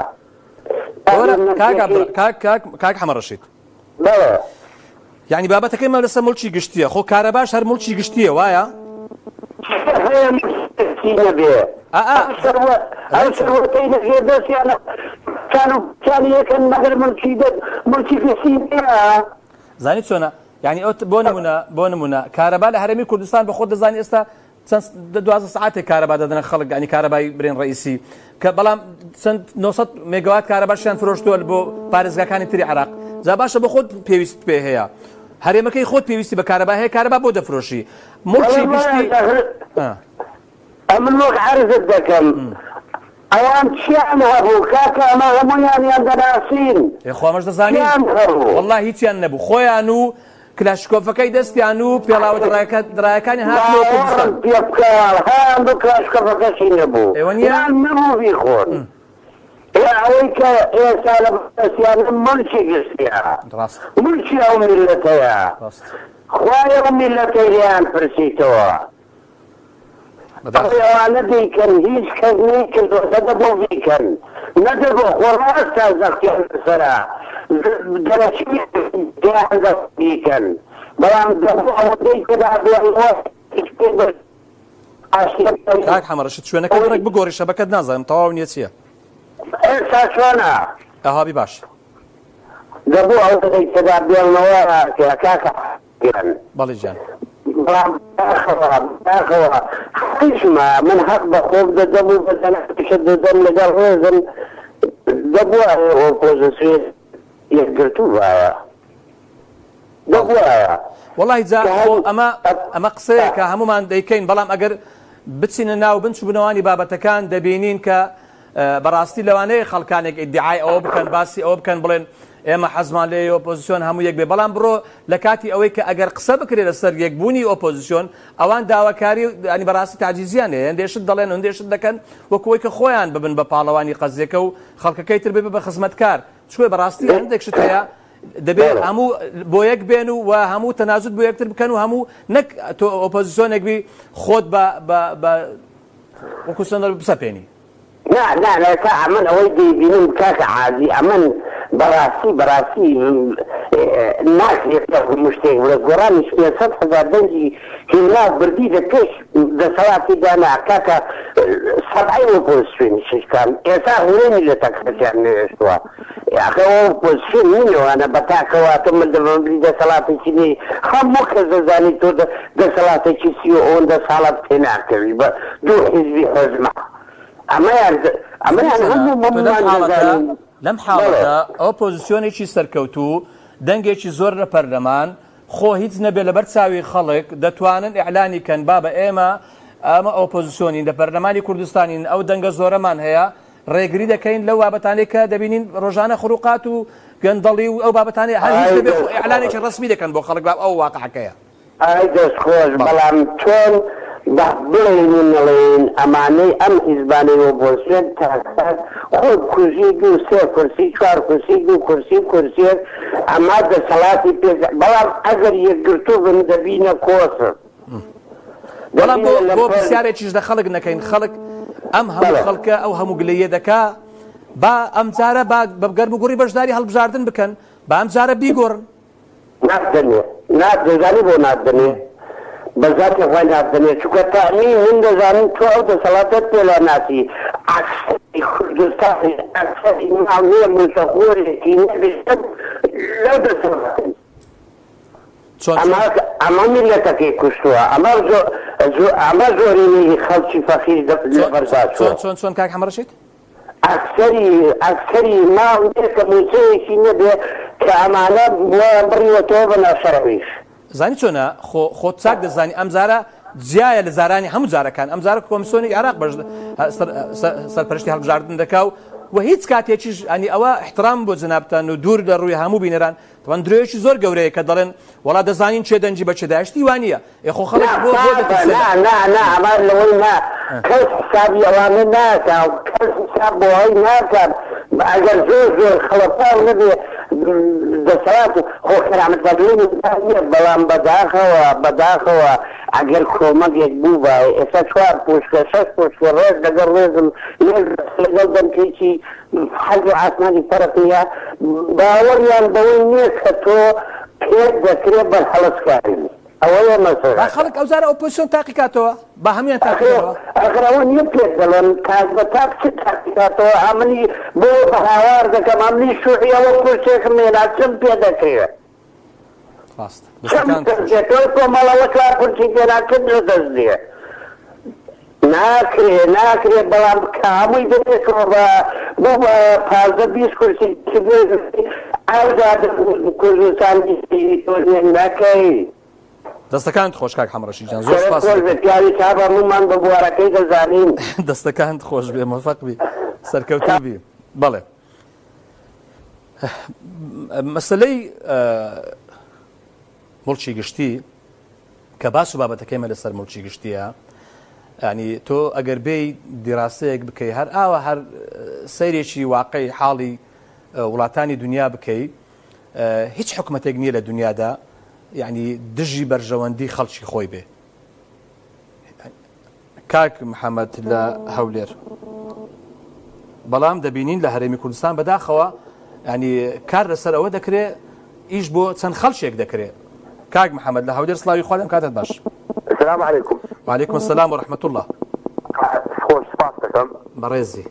وەرە کاک عەبدوڕ کاک کاک کاک حەمە ڕەشید. بەڵێ. یانی بابەتەکەی مە لەسەر موڵکی گشتیە خۆ کارەباش هەر موڵکی گشتیە وایە؟ هەیە موڵکی گشتی نەبێ ئا ئا ئەو سەروە ئەو ڕێچە. سەروەتەی لە ژێر دەستیانە کان و کانی یەکەن مەگەر موڵکی دە موڵکی گشتی نییە؟ زانی چۆنە یانی ئەو بۆ نمونە بۆ نمونە کارەبا لە هەرێمی کوردستان بە خۆت دەزانی ئێستا چەند 12 سعاتێک کارەبا دەدەنە خەڵک ینی کارەبای برێن ڕئیسی کە بەڵام چەند 900 مێگاوات کارەباشیان فرۆشتووە بۆ پارێزگاکانی تری عراق جا باشە بۆ خۆت پێویست پێ هەیە هەرێمەکەی خۆت پێویستی بە کارەبا هەیە کارەبا بۆ دەفرۆشی موڵکی گشتی ئەمن وەک عەرزت دەکەم. ئەوان چیان هەبوو کاکە ئەمە هەموویانیان دەناسین. ئێ خۆ ئەمەش دەزانین. چیان هەبوو؟ وەڵا هیچیان نەبوو خۆیان و کلاشکۆفەکەی دەستیان و پێڵاوە دڕایەکانیان هاتنەوە کوردستان. باوەڕم پێ بکە هەیان بوو کلاشکۆفەکەشی نەبوو. ئێوە نییە؟ نان نەبوو بیخۆن. ئێ ئەوەی کە ئێستا لە بەردەستیانە مولکی گشتیە. ڕاستە. مولکی ئەو میللەتەیە. ڕاستە. خوایە ئەو میللەتەی لێیان پرسیتەوە. بەداخەوە. ئەوەی ئەوانە دەیکەن هیچ کەس نەیکردووە نەدەبوو بیکەن نەدەبوو خۆ ڕاستە زەختیان لەسەرە دەرەکی پێیان دەڵێن بیکەن بەڵام دەبوو ئەوەندەی تێدا بێنەوە هیچ پێ بە ئاشتیە بکەن. کاک حەمە ڕەشید شوێنەکەت ڕێک بگۆڕی شەبەکەت نازانم تەواو نیە چیە؟ ئێستا چۆنە؟ ئەها بی باش. دەبوو ئەوەندەی تێدا بێڵنەوە کاکە گیان. بەڵی گیان. بەڵام بەداخەوە بەداخەوە حەقیشمە من حەق بە خۆم دەدەم و بە جەنابیشت دەدەم لەگەڵ ڕێزم دەبوایە ئۆپۆزسیۆن یەکگرتوو بایە دەبوایە. وەڵاهی جا خۆ ئەمە ئەمە قسەیەکە هەموومان دەیکەین بەڵام ئەگەر بچینە ناو بنچ و بنەوانی بابەتەکان دەبینین کە بەڕاستی لەوانەیە خەڵکانێک ئیدعای ئەوە بکەن باسی ئەوە بکەن بڵێن ئێمە حەزمان لێیە ئۆپۆزسیۆن هەموو یەک بێ بەڵام بڕۆ لە کاتی ئەوەی کە ئەگەر قسە بکرێ لەسەر یەکبوونی ئۆپۆزسیۆن ئەوان داواکاری ینی بەڕاستی تاجیزیان هەیە هەندێ شت دەڵێن هەندێ شت دەکەن وەکو ئەوەی کە خۆیان ببن بە پاڵەوانی قەزیەکە و خەڵکەکەی تر ببێ بە خزمەتکار چونکە بەڕاستی هەندێک شت هەیە دەبێ هەموو بۆ یەک بێن و و هەموو تەنازول بۆ یەکتر بکەن و هەموو نەک تۆ ئۆپۆزسیۆنێک بی خۆت بە بە بە وەکو سەندەر بسەپێنی. نا نا نا تا ئەمن ئەوەی دەیبینم کاکە عازی ئەمن بەڕاستی بەڕاستی ناکرێت لە هەموو شتێک بڵێ گۆڕانیش 500 هەزار دەنگی هێنا و بردی لە پێش دەسەڵاتی دانا کاکە سەبعەی ئۆپۆزسیۆنی شکان ئێستا هورەی میللەتەکەشیان نەهێشتووە ئاخر ئەوە ئۆپۆزسیۆن نین ئەوانە بە تاکەوە تۆ من دەبم دەسەڵاتێکی نی هەموو کەس دەزانی تۆ دەسەڵاتێکی سی و ئەوەندە ساڵە پێ ناکەوی بە دوو حیزبی حۆزمە ئەمەیان ئەمەیان هەموو تۆ لەم هەموومان حاڵەتە دەزانین لەم بەڵێ. حاڵەتە ئۆپۆزسیۆنێکی سەرکەوتوو دەنگێکی زۆر لە پەرلەمان خۆ هیچ نەبێ لەبەر چاوی خەڵک دەتوانن ئیعلانی کەن بابە ئێمە ئەمە ئۆپۆزسیۆنین لە پەرلەمانی کوردستانین ئەو دەنگە زۆرەمان هەیە ڕێگری دەکەین لەو بابەتانەی کە دەبینین ڕۆژانە خروقات و گەندەڵی و ئەو بابەتانەی هەر هیچ ئای نەبێ خۆ دەست ئیعلانێکی خۆش. ڕەسمی دەکەن بۆ خەڵک با ئەو واقعەکەیە. ئای دەست خۆش بەڵێ. بەڵام چۆن بە بڵێین و نەڵێین ئەمانەی ئەم حیزبانەی ئۆپۆزسیۆن تاکە خۆ کوژی دوو سێ کورسی چوار کورسی دوو کورسی کورسیەک ئەما دەسەڵاتی پێ بەڵام ئەگەر یەکگرتوو بن دەبینە کۆسپ. بەڵام بۆ دەبینە بۆ لەمپەر. پرسیارێکیش لە خەڵک نەکەین خەڵک ئەم هەموو بەڵێ. خەڵکە ئەو هەموو گلەییە دەکا با ئەمجارە با بە گەرم و گوڕی بەشداری هەڵبژاردن بکەن با ئەمجارە بیگۆڕن. ناتدەنێ نات دەزانی بۆ ناتدەنێ بە زاتی خوای ناتدەنێ چونکە تەئمین من دەزانم تۆ ئەو دەسەڵاتەت پێ لا ناچی ئەکسەری کوردستانی ئەکسەری ماڵ نیە موچەخۆرێکی نەبێ لەو دەسەڵاتەی. چۆن ئەمە چۆن؟ ئەمە میللەتەکەی کوشتووە ئەمە زۆ زۆ ئەمە زۆرینەی خەڵکی فەقیر چۆن لەبەردا چۆن چووە. چۆن چۆن کاک حەمەڕەشید؟ ئەکسەری ئەکسەری ماڵ نیە کە موچەیەکی نەبێ کە ئەمانە بۆیان بڕیوەتەوە بە ناشەرعیش. زانی چۆنە خۆ خۆت چاک دەزانی ئەم جارە جیایە لە جارانی هەموو جارەکان ئەم جارە کۆمیسۆنی عێراق بەش سەرپەرشتی هەڵبژاردن دەکا و و هیچ کاتێکیش ئەنی ئەوە احترام بۆ جەنابتان و دوور لە ڕووی هەموو بینەران تەبعەن درۆیەکی زۆر گەورەیە کە دەڵێن وەڵا دەزانین کێ دەنگی بە کێ دایە شتی وا نییە ئێ خۆ خەڵک نا بۆ بۆ صعبە دەترسێ نا لە نا نا ئەمە لەوەی نا کەس حسابی ئەوانە ناکا و کەس حساب بۆ ئەوەی ناکا ئەگەر زۆر زۆر خەڵەتاو نەبێ دەسەڵات خۆ کەرامەت بەدڵی نییە بەڵام بەداخەوە بەداخەوە ئەگەر کۆمەگێک بووبایە ئێستا چوار پوشکە شەش پوشکە ڕێز لەگەڵ ڕێزم لەگەڵ دەمکێکی حەز و ئاسمانی فەرق نییە باوەڕیان بەوەی نییە کە تۆ پێت دەکرێ بەرهەڵستکاری ئەوەیە با مەسەلەکە. خەڵک ئەوجارە ئۆپۆزسیۆن تاقی کاتەوە با هەموویان تاقی ئەخر کەنەوە. ئەخر ئەوە نییە پێت دەڵێم تاک بە تاک چ تاقی کاتەوە ئەمنی بۆ بە هاوار دەکەم ئەمنی شوعی ئەوە کورسێکم هێنا چم پێ دەکرێ. ڕاستە چم دەستەکانت دەست خۆش. دێ تۆی کۆمەڵەوە چوار کورسی پێنا چت لە دەست دێ. ناکرێ ناکرێ بەڵام کە هەمووی دەبێتەوە بە بوو بە 15 20 کورسی ئەوجا کوردستان نەکەی. دەستەکانت خۆش کاک حەمەڕەشید گیان زۆر سەرت سوپاست خۆش بێت دەکەم. پیاوی چاک هەموومان بە بوارەکەی دەزانین. دەستەکانت خۆش بێ مۆفەق بی سەرکەوتوو بی بەڵێ مەسەلەی موڵکی گشتی کە باس و بابەتەکەی مە لەسەر موڵکی گشتیە ینی تۆ ئەگەر بێی دیراسەیەک بکەی هەر ئاوا هەر سەیرێکی واقعی حاڵی وڵاتانی دنیا بکەی هیچ حکومەتێک نییە لە دنیادا یعنی دژی بەرژەوەندی خەڵکی خۆی بێ کاک محەممەد لە هەولێر بەڵام دەبینین لە هەرێمی کوردستان بەداخەوە ینی کار لەسەر ئەوە دەکرێت ئیش بۆ چەند خەڵکێک دەکرێت کاک محەممەد لە هەولێر سلاوی خوا لەم کاتت باش السلام علیکم وعلیکم السلام و رحمة الله خۆش سپاس دەکەم بەڕێزی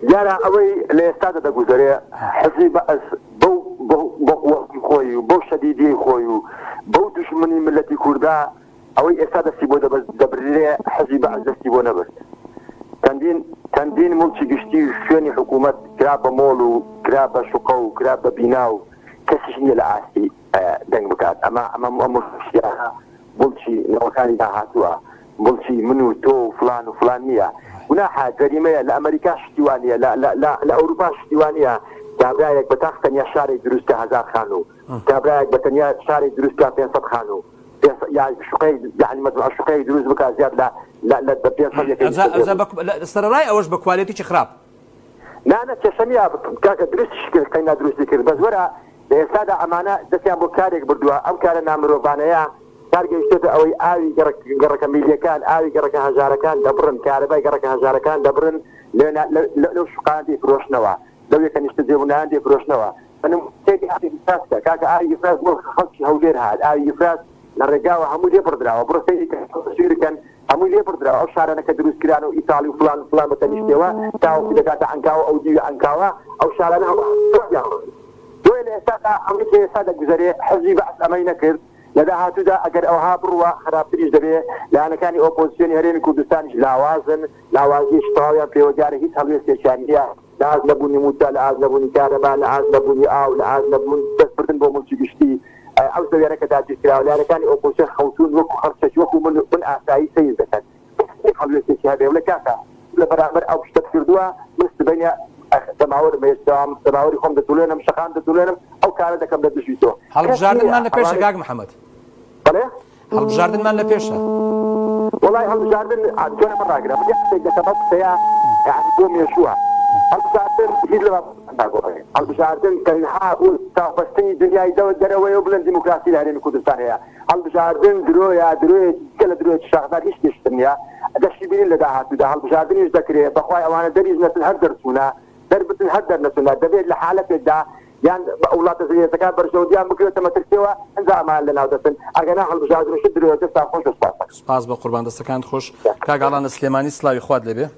دیارە ئەوەی لە ئێستادا دەگوزەرێ حزبی بەعس بەو بەو قوەتی خۆی و بەو شەدیدیەی خۆی و بەو دوژمنی ملەتی کوردە ئەوەی ئێستا دەستی بۆ دەبردرێ حزبی بەعس دەستی بۆ نەبرد. چەندین چەندین موڵکی گشتی و شوێنی حکوومەت کرا بە مۆڵ و کرا بە شوقە و کرا بە بینا و کەسیش نییە لە ئاستی دەنگ بکات. ئەمە ئەمە ئەم موڵکیانە موڵکی نەوەکانی داهاتووە، موڵکی من و تۆ و فڵان و فڵان نییە. گوناحە، جەریمەیە. لە ئەمەریکا شتی وا نییە، لە لە لە لە ئەوروپا شتی وا نییە کابرایەک بە تاق تەنیا شارێک دروست کا هەزار خانوو، کابرایەک بە تەنیا شارێک دروست کا 500 خانوو. شوقەیەک یانی مەجموعە شوقەیەک دروست بکات زیاد لە لە لە 500 یەکەی ئەجا ئەجا بە سەرەڕای ئەوەش بە کوالێتیی خراپ. نا نا کێشە نییە کاکە دروستیش کرد قەینا دروستی کرد بەس وەرە لە ئێستادا ئەمانە دەستیان بۆ کارێک بردووە ئەم کارە نامرۆڤانەیە کار گەیشتۆتە ئەوەی ئاوی گەڕەک گەڕەکە میلیەکان ئاوی گەڕەکە هەژارەکان دەبڕن کارەبای گەڕەکە هەژارەکان دەبڕن لەو شوقانە دەیفرۆشنەوە لەو یەکە نیشتەجێبوونانە دەیفرۆشنەوە سەیری ئاوی ئیفراز بکە کاکە ئاوی ئیفراز بۆ خەڵکی هەولێر هات ئاوی ئیفراز لە ڕێگاوە هەمووی لێ بڕدراوە بڕۆ سەیری کە تەسویر کەن هەمووی لێ بڕدراوە ئەو شارانە کە دروست کران و ئیتاڵی و فلان و فلان بە تەنیشتەوە تاوەکو دەگاتە عەنکاوە ئەو دیوی عەنکاوە ئەو شارانە هەموو بۆیە لە ئێستادا ئەوەی کە ئێستا دەگوزەرێ حزبی بەعس ئەمەی نەکرد لە داهاتوودا ئەگەر ئەوها بڕوا خراپتریش دەبێ لایەنەکانی ئۆپۆزسیۆنی هەرێمی کوردستانیش لاوازن لاوازیەکی تەواویان پێوە دیارە هیچ هەڵوێستێکیان نییە لە ئاست نەبوونی مووچە، لە ئاست نەبوونی کارەبا، لە ئاست نەبوونی ئاو، لە ئاست نەبوون دەستبردن بۆ موڵکی گشتی، ئەو زەویانە کە داگیرکراوە، لایەنەکانی ئۆپۆزسیۆن خەوتوون وەکو خەڵکێکی وەکو من من ئاسایی سەیر دەکەن. کەس نییە هەڵوێستێکی هەبێ بڵێ کاکە تۆ لە بەرامبەر ئەو شتەت کردووە، من سبەینێ جەماوەرم هەیە، جەماوەری خۆم دەجوڵێنم، شەقام دەجوڵێنم، ئەو کارە دەکەم لە دژی تۆ. کەس نییە هەڵبژاردنمان لە پێشە ئەوانەی کاک محەمەد. بەڵێ؟ هەڵبژاردنمان لە پێشە. وەڵای هەڵبژاردن تۆ لەمە ڕاگرە من یەک قسەیەک دەکەم ئەو قسەیە یانی بۆ مێژووە هەڵبژاردن هیچ لە بابەتەکان ناگۆڕێ هەڵبژاردن تەنها بۆ چاوبەستنی دنیای دەرەوەیە و بڵێن دیموکراسی لە هەرێمی کوردستان هەیە هەڵبژاردن درۆیە درۆیەکی جگە لە درۆیەکی شاخدار هیچ شتێکی تر نییە دەشی بینین لە داهاتوودا هەڵبژاردنیش دەکرێ بەخوای ئەوانە دەریش نەچن هەر دەرچوونە دەربچن هەر دەرنەچوونە دەبێت لە حالەتێکدا یان وڵاتە زلهێزەکان بەرژەوەندیان بکەوێتە مەترسیەوە ئنجا ئەمانە لەناو دەچن ئەگەرنا هەڵبژاردن و شت درۆیە دەستتان خۆش بێ سوپاس دەکەم. سوپاس بۆ قوربان دەستەکانت خۆش کاک ئاڵان لە سلێمانی سڵاوی خوات لێبێ.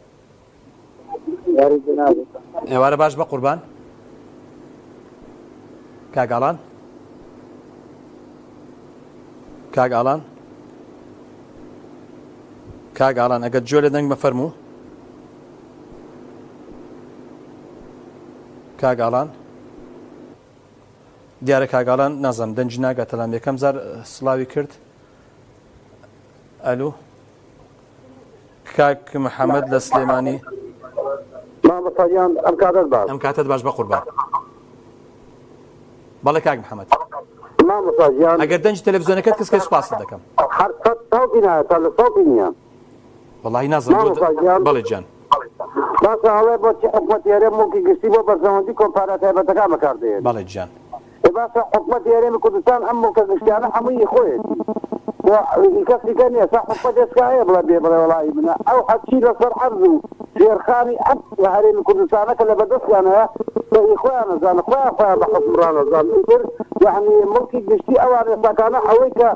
ئێوارە باش بەقوربان کاک ئاڵان کاک ئاڵان کاک ئاڵان ئەگەر گوێ لە دەنگمە فەرموو کاک ئالان دیارە کاک ئالان نازانم دەنگی ناگاتە لام یەکەم جار سڵاوی کرد ئەلو کاک محەممەد لە سلێمانی مامۆستا گیان ئەم کاتەت باش ئەم کاتەت باش بە قوربان بەڵێ کاک محەممەد مامۆستا گیان ئەگەر دەنگی تەلەڤزیۆنەکەت کزکەی سوپاست دەکەم هەر سەد سەوتی نایە لە سەوتی نییە وەڵاهی نازانم بۆ مامۆستا گیان بەڵێ گیان. باشە ئەڵێ بۆچی حکومەتی هەرێم موڵکی گشتی بۆ بەرژەوەندی کۆمپانیا تایبەتەکان بەکار دەهێنێ؟ بەڵێ گیان. ئێ باشە حکومەتی هەرێمی کوردستان ئەم موڵکە گشتیانە هەمووی ئی خۆیەتی و ئی کەس دیکە نیە سا حکومەت ئێستا هەیە بڵێ بێ بڵێ وەڵا ئی منە ئەو هەرچی لەسەر عەرز و ژێرخانی ئەم هەرێمی کوردستانە کە لەبەردەستیان هەیە بە ئی خۆیان ئەزانن خۆیان خۆیان بە حوکمڕان ئەزانن ئیتر یەعنی موڵکی گشتی ئەوان ئێستاکانە ئەوەی کە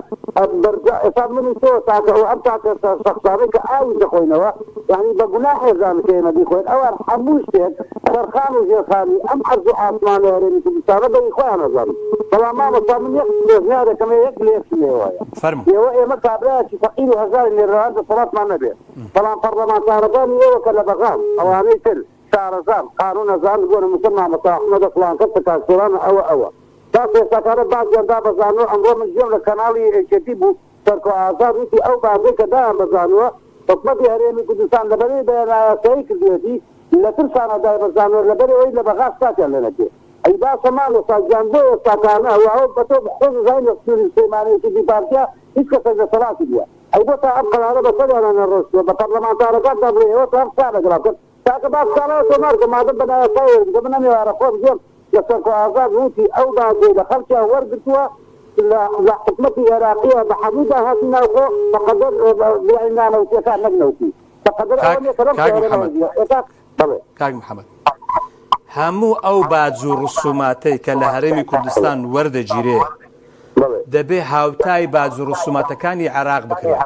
بەرجە ئێستا من و تۆ تاکە ئەو ئەم تاکە شەخسانەی کە ئاویش دەخۆینەوە یەعنی بە گوناح ئێزانن کە ئێمە بیخۆین ئەوان هەموو شتێک سەرخان و ژێرخانی ئەم عەرز و ئاسمانەی هەرێمی کوردستانە بە ئی خۆیان ئەزانن بەڵام مامۆستا من یەک پێشنیارێکم هەیە یەک لە یەک شلێوە هەیە فەرموو. ئێوە ئێمە کابرایەکی فەقیر و هەژارین لێرەوە دەسەڵاتمان نەبێ بەڵام پەڕلەمانتارەکانی ئێوە کە لە بەغان ئەوانەی تر شارەزان قانون ئەزانن بۆ نموسە مامۆستا ئەحمەدە فڵان کەسە کاک سۆرانە ئەوە ئەوە. باشە ئێستاکانە باجیان دابەزاندوە ئەمڕۆ من گوێم لە کەناڵی یەکێتی بوو سەرکۆ ئازاد وتی ئەو باجەی کە دایان بەزاندوە حکومەتی هەرێمی کوردستان لەبەرەی بە نایاسایی کردویەتی لە ترسانا دایبەزاندوە لەبەرئەوەی لە بەغا ستاتیان لێ نەکرێ. ئەی باشە مامۆستا گیان بۆ ئێستاکانە و ئەوە بەتۆ خۆت دەزانی لە سنوری سلێمانی یەکێتی پارتیا هیچ کەسێک دەسەڵاتی نیە ئەی بۆ تا ئەم قەرارە بەسەریانا نەڕۆشتوە بە پەرلەمانتارەکانتان بڵێ ئێوە تا ئەم قسانە لەگەڵا بکەن کاکە با سکاڵای تۆمار کە مادەم بە نایاسایی وەرگرتوە من ئەم ئێوارە خۆم گوێم لە سەرکۆ ئازاد وتی ئەو باجەی لە خەڵکیان وەرگرتوە لە لە حکومەتی ئێراقیە بە هەموو داهاتی ناوخۆ بەقەدەر یانی نانەوتیەکان نەک نەوتی بەقەدەر کاک ئەوە نیە کە لەم کاک شەهرە محەمەد نەوەگیرا ئێستا بەڵێ. کاک محەمەد هەموو ئەو باج و ڕسوماتەی کە لە هەرێمی کوردستان وەردەگیرێ دەبێ هاوتای باج و ڕسوماتەکانی عێراق بکرێ.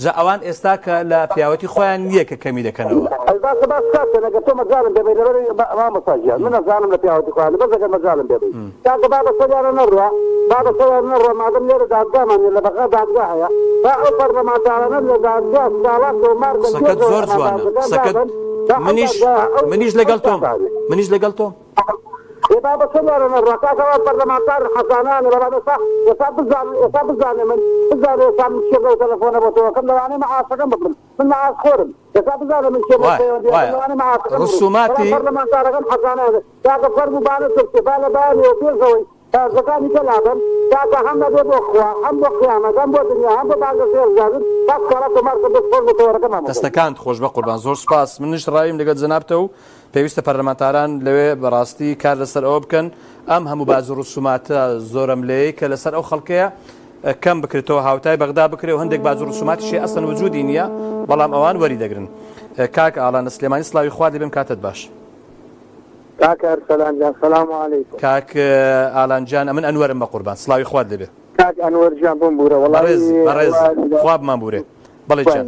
جا ئەوان ئێستا کە لە پیاوەتی خۆیان نییە کە کەمی دەکەنەوە. ئەی باشە باس کاکە ئەگەر تۆ مەجالم پێ بەی لەبەر مامۆستا گیان من ئەزانم لە پیاوەتی خۆیان بەس ئەگەر مەجالم پێ بەی کاکە با بەسەریانە نەڕوا با بەسەریان نەڕوا مادەم لێرە دادگامان نیە لە بەغا دادگا هەیە با ئەو پەرلەمانتارانە لە دادگا سکاڵا تۆمار کەن قسەکەت پێش ئەوەی زۆر ئەمان جوانە باجەکان قسەکەت دابەن با ئەو منیش دادگایە ئەو منیش ئەو لەگەڵ تۆم سکاڵانە منیش لەگەڵ تۆم. ئێ با بەسەریانە نەڕوا کاکە ئەوان پەرلەمانتارن حەزانەیانە بەڵام ئێستا ئێستا بزانن ئێستا بزانێ من بزانێ ئێستا من کێم لەو تەلەفۆنە بۆ تۆ ئەکەم لەوانەیە مەعاشەکەم ببڕن من مەعاش خۆرم ئێستا بزانە من کێم لەو وایە پەیوەندیە ئەکەم وایە لەوانەیە مەعاشەکەم ببڕن بەڵام ڕسوماتی پەرلەمانتارەکەم حەزانەیانە کاکە فەرموو با نەترسێ با لە بەیانیەوە پێش ئەوەی پارچەکانی کە لابەن کاکە هەم ئەبێ بۆ خوا هەم بۆ قیامەت هەم بۆ دنیا هەم بۆ بانگەشەی هەڵبژاردن با سکاڵا تۆمار کەن دەست خۆش بۆ تەوەرەکە مامۆستا گیان. دەستەکانت خۆش بەقوربان زۆر سوپاس منیش ڕایم لەگەڵ جەنابتە و پێویستە پەرلەمانتاران لەوێ بەڕاستی کار لەسەر ئەوە بکەن ئەم هەموو باج و ڕسوماتە زۆرەملێیەی کە لەسەر ئەو خەڵکەیە کەم بکرێتەوە هاوتای بەغدا بکرێ و هەندێک باج و ڕسوماتیشی ئەسڵەن وجودی نییە بەڵام ئەوان وەری دەگرن کاک ئاڵان لە سلێمانی سڵاوی خوات لێبێم کاتت باش. کاک ئەرسەلان گیان سلام علیکم. کاک ئالان گیان ئەمن ئەنوەرم بەقوربان سڵاوی خوات لێبێ. کاک ئەنوەر گیان بمبورە وەڵایی بەڕێزی بەڕێزی خوا بمانبورێ بەڵێ گیان.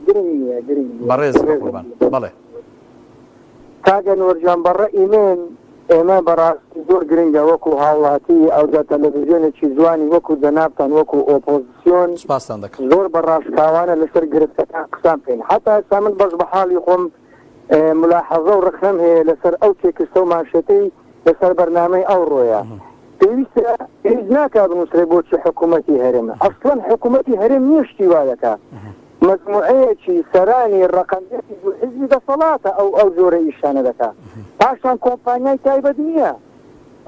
گرنگ نییە گرنگ نییە. بەڕێزی بەقوربان بەڵێ. کاک ئەنوەر گیان بە ڕەئی من ئێمە بەڕاستی زۆر گرنگە وەکو هاوڵاتی ئەوجا تەلەڤیزیۆنێکی جوانی وەکو جەنابتان وەکو ئۆپۆزسیۆن سوپاستان دەکەم. زۆر بە ڕاشکاوانە لەسەر گرفتەکان قسان بکەین حەتا ئێستا من بەش بە حاڵی خۆم ملاحەزە و ڕەخنەم هەیە لەسەر ئەو تێکستە و مانشێتەی لەسەر بەرنامەی ئەوڕۆیە. پێویستە پێویست ناکا بنووسرێ بۆچی حکوومەتی هەرێم. ئەسڵەن حکوومەتی هەرێم نییە شتی وا دەکا. مەجموعەیەکی سەرانی ڕەقەم یەکی دوو حیزبی دەسەڵاتە ئەو ئەو جۆرە ئیشانە دەکا. پاشان کۆمپانیای تایبەت نییە.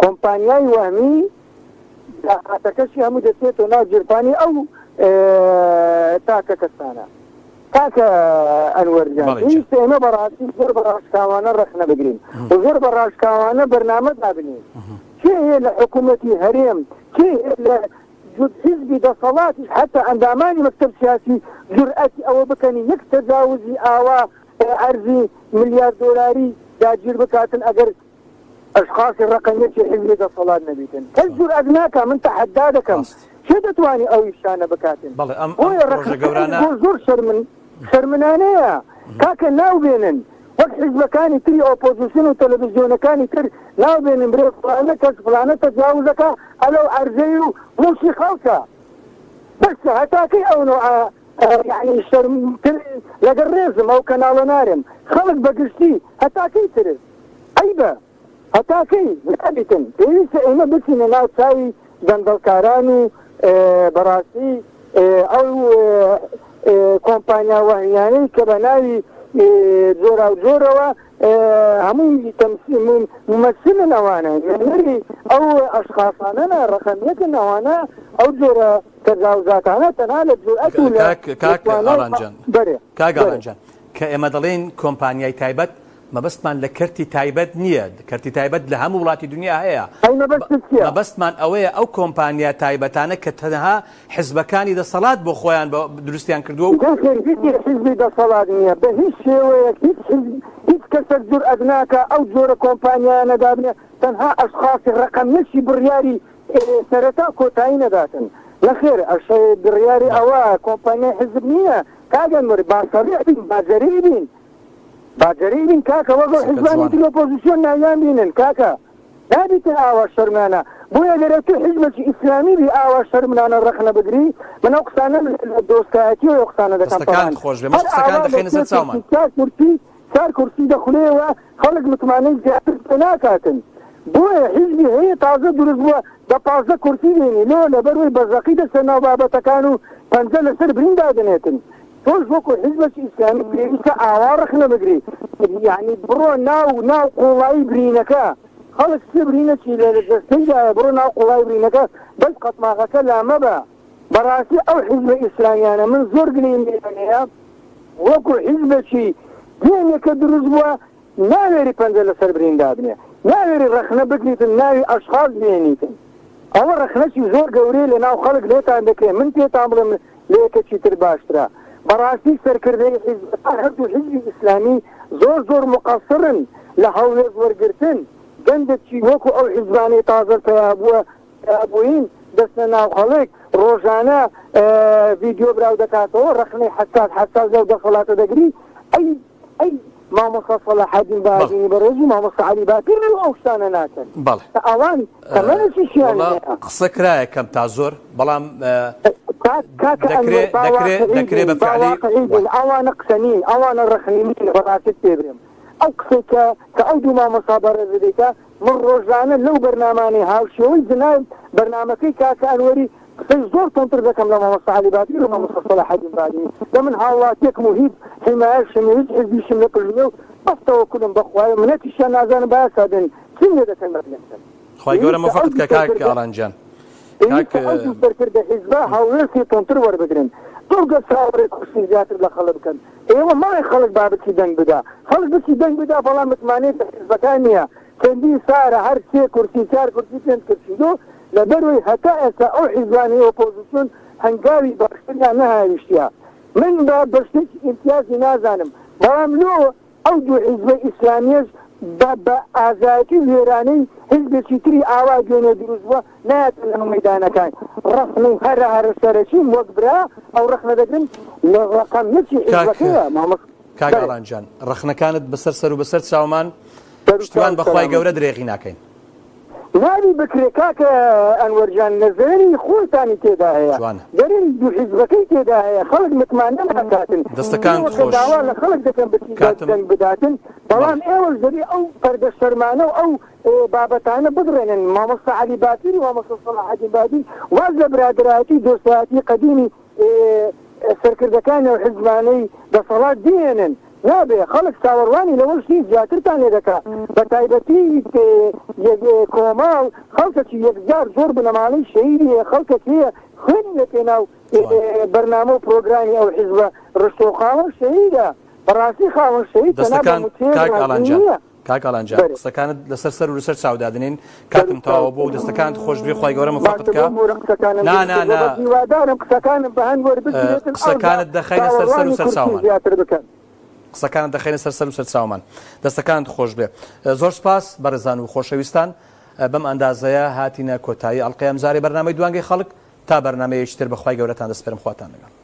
کۆمپانیای وەهمی داهاتەکەشی هەموو دەچێتەوە ناو گیرفانی ئەو تاکە کەسانە. کاکە ئەنوەر گیان بەڵێ گیان. پێویستە ئێمە بەڕاستی زۆر بە ڕاشکاوانە ڕەخنە بگرین و زۆر بە ڕاشکاوانە بەرنامە دابنێین. کێ هەیە لە حکوومەتی هەرێم، کێ هەیە لە جوت حیزبی دەسەڵاتیش حەتا ئەندامانی مەکتەب سیاسی جورئەتی ئەوە بکەن یەک تەجاوزی ئاوا عەرزی ملیار دۆلاری داگیر بکاتن ئەگەر ئەشخاسی ڕەقەم یەکی حیزبی دەسەڵات نەبیتن کەس جورئەت ناکا من تەحەدا دەکەم ڕاست. کێ دەتوانی ئەو ئیشانە بکاتن بەڵێ ئەم ئەم بۆیە پڕۆژە ڕەخنەکانی گەورانە. زۆر زۆر شەرمن شەرمنانەیە کاکە ناو بێنن وەک حیزبەکانی تری ئۆپۆزیسیۆن و تەلەڤیزیۆنەکانی تر ناو بێنن برێ فڵانە کەس فڵانە تەجاوز دەکا ئەلەو عەرزەی و موڵکی خەڵکە بەسە هەتا کەی ئەو نەوعە یەعنی شەرم تر لەگەڵ ڕێزم ئەو کەناڵە نارێم خەڵک بەگشتی هەتا کەی ترس عەیبە هەتا کەی نابیتن پێویستە ئێمە بچینە ناو چاوی گەندەڵکاران و بەڕاستی ئەو کۆمپانیا وەهمیانەی کە بە ناوی جۆراوجۆرەوە هەمووی ممەسلن ئەوانە نوێنەری ئەو ئەشخاصانەنە ڕەقەم یەکن ئەوانە ئەو جۆرە تەجاوزاتانە تەنها لە جورئەت و لە کاک کاک توانای ئالان جان بەرێ کاک بەرێ ئالان جان کە ئێمە دەڵێین کۆمپانیای تایبەت مەبەستمان لە کەرتی تایبەت نییە، کەرتی تایبەت لە هەموو وڵاتی دنیا هەیە، ئەی مەبەستت چییە؟ مەبەستمان ئەوەیە ئەو کۆمپانیا تایبەتانە کە تەنها حزبەکانی دەسەڵات بۆ خۆیان بە دروستیان کردووە و. نەخێر هیچ حزبی دەسەڵات نییە بە هیچ شێوەیەک هیچ حزب هیچ کەسێک جورئەت ناکا ئەو جۆرە کۆمپانیایانە دابنێ تەنها ئەشخاسی ڕەقەم یەکی بڕیاری سەرەتا و کۆتایی نەداتن نەخێر ئەشێ بڕیاری ئەوە کۆمپانیای حزب نییە کاک ئەنوەر با سەریع بین با جەریع بین با جەریع بین کاکە وەک ئەو قسەکەت حزبانی جوانە. تری ئۆپۆزیسیۆن ناویان بینن کاکە نابیتن ئاوا شەرمنانە بۆیە گەر تو حزبێکی ئیسلامی بی ئاوا شەرمنانە ڕەخنە بگری من ئەو قسانە لە دۆستایەتیەوە ئەو قسانە دەکەم دەستەکانت تەبعەن خۆش بێ مەش هەر قسەکان ئاوا لە دەخەینە سێ سەر چاومان. کورسی چار کورسی چار کورسی دەخولێیەوە خەڵک متمانەی زیاتر پێ ناکاتن. بۆیە حیزبی هەیە تازە دروست بووە بە 15 کورسی دێنی لۆ لەبەروەی بە زەقی دەچنە ناو بابەتەکان و پەنجە لەسەر برین دادەنێتن تۆش وەکو حیزبێکی ئیسلامی پێویستە ئاوا ڕەخنە بگری یعنی بڕۆ ناو ناو قوڵایی برینەکە خەڵک چ برینەکی لە جەستەیدایە بڕۆ ناو قوڵای برینەکە بەس قەتماغەکە لامەبە بەڕاستی ئەو حیزبە ئیسلامیانە من زۆر گلەییم لێیان هەیە وەکو حیزبێکی دوێنێ کە دروست بووە ناوێری پەنجە لەسەر برین دابنێ ناوێری ڕەخنە بگریتن ناوی ئەشخاص بێنیتن ئەوە ڕەخنەکی زۆر گەورەیە لە ناو خەڵک لێتان دەکرێ من پێتان بڵێم لە یەکەکی تر باشترە بەڕاستی سەرکردەی حیزبەکان هەردوو حیزبی ئیسلامی زۆر زۆر مقەسڕن لە هەڵوێست وەرگرتن گەندەکی وەکو ئەو حیزبانەی تازە پەیا بووە بووین دەچنە ناو خەڵک ڕۆژانە ڤیدیۆ براو دەکاتەوە ڕەخنەی حەساس حەساس لەو دەسەڵاتە دەگری ئەی ئەی مامۆستا سەلاحەدین بەهادینی بەڕێز و مامۆستا عەلی باپیر لەو ئەو شتانە ناکەن بەڵێ کە ئەوان تەمەنێکیشیان وەڵا هەیە. قسە کرایە کەم تا زۆر بەڵام کاک کاکە دەکرێ ئەنوەر با دەکرێ واقعی دەکرێ بین بە با فعلی واقعی وای بین ئەوانە قسە نین ئەوانە ڕەخنە نین بەڕاستت پێ برێم ئەو قسەی کە کە ئەو دوو مامۆستا بەڕێزە دەیکا من ڕۆژانە لەو بەرنامانەی هاوشێوەی جناب بەرنامەکەی کاکە ئەنوەری قسەی زۆر توندتر دەکەم لە مامۆستا عەلی باپیر و مامۆستا سەلاحەدین بادینی لە من هاوڵاتیەکم و هیچ حیمایەشم نیە هیچ حیزبیشم لە پشت نیە و بەس تەوەکولم بە خوایە منەتیشیان نازانم با ئێستا بێن چیم لێ دەکەن بە پێم بکەن خوای گەورە پێویستە ئەو مۆفەقت دوو کە کاک سەرکردە ئالان گیان کاک پێویستە ئەو دوو سەرکردە حیزبە هەڵوێستی توندتر وەربگرن دوورگە چاوەڕێ کوشتن زیاتر لە خەڵک بکەن ئێوە مەڵێن خەڵک با بچی دەنگ بدا خەڵک بچی دەنگ بدا بەڵام متمانەی بە حیزبەکان نیە چەندین سارە هەر سێ کورسی چار کورسی پێنج کورسی لۆ لەبەروەی هەتا ئێستا ئەو حیزبانەی ئۆپۆزسیۆن هەنگاوی باشتریان نەهاویشتیە من بە بە شتێکی ئیمتیازی نازانم بەڵام لۆ ئەو دوو حیزبە ئیسلامیەش بە بە ئازایەتی و وێرانەی حیزبێکی تری ئاوا دوێنێ دروست بووە نایەتە ناو مەیدانەکان ڕەخنەی هەرە هەرە سەرەکیم وەک برا ئەو ڕەخنە دەگرم لە ڕەقەم یەکی کاک حیزبەکەیە مامۆستا کاک بەلێ. ئالان گیان ڕەخنەکانت بەسەر سەر و بەسەر چاومان سەر و پشتیوان چاو بە خوای سەلامەت گەورە درێغی ناکەین. نابی بکرێ کاکە ئەنوەر گیان لە زەرەری خۆتانی تێدا هەیە جوانە. زەرەری دوو حیزبەکەی تێدا هەیە خەڵک متمانە ناکاتن دەستەکانت ئێوە کە خۆش داوا لە خەڵک دەکەن بچی کاتم دەنگ بداتن بەڵام بەڵێ. ئێوەش دەبی ئەو پەردە شەرمانە و ئەو بابەتانە بدڕێنن مامۆستا عەلی باپیر و مامۆستا سەڵاحەدین بادین واز لە برادەرایەتی و دۆستایەتی قەدیمی سەرکردەکانی ئەو حیزبانەی دەسەڵات بهێنن نابێ خەڵک چاوەڕوانی لەوەش نین زیاترتان لێ دەکا بە تایبەتی کۆمەڵ خەڵکەکی یەکجار زۆر بنەماڵەی شەهیدی هەیە خەڵکەک هەیە خوێنی لە پێناو بەرنامە و پرۆگرامی ئەو حیزبە ڕشتوە خاوەن شەهیدە بەڕاستی خاوەن شەهید تەنها بە دەستەکان موچەیەک کاک ڕازی ئالان جان نییە. کاک ئالان جان بەرێ. قسەکانت لەسەر سەر و لەسەر چاو دادەنێین کاتم سەر و تەواوە چاو بووە و دەستەکانت خۆش بێ خوای گەورە مۆفەقت باشە کا بمبورە قسەکانم نا نا درێژ کردووە نا بەس هیوادارم قسەکانم بە هەند وەربگیرێتن ئەوجا قسەکانت دەخەینە سەر سەر و چاوەڕوانی سەر کورسی چاومان. زیاتر بکەن. قسەکانت دەخەینە سەر سەر و سەر چاومان. دەستەکانت خۆش بێ. زۆر سپاس بەڕێزان و خۆشەویستان بەم ئەندازەیە هاتینە کۆتایی ئەڵقەی ئەمجارەی بەرنامەی دوانگەی خەڵک تا بەرنامەیەکی تر بە خوای گەورەتان دەسپێرم خواتان لەگەڵ.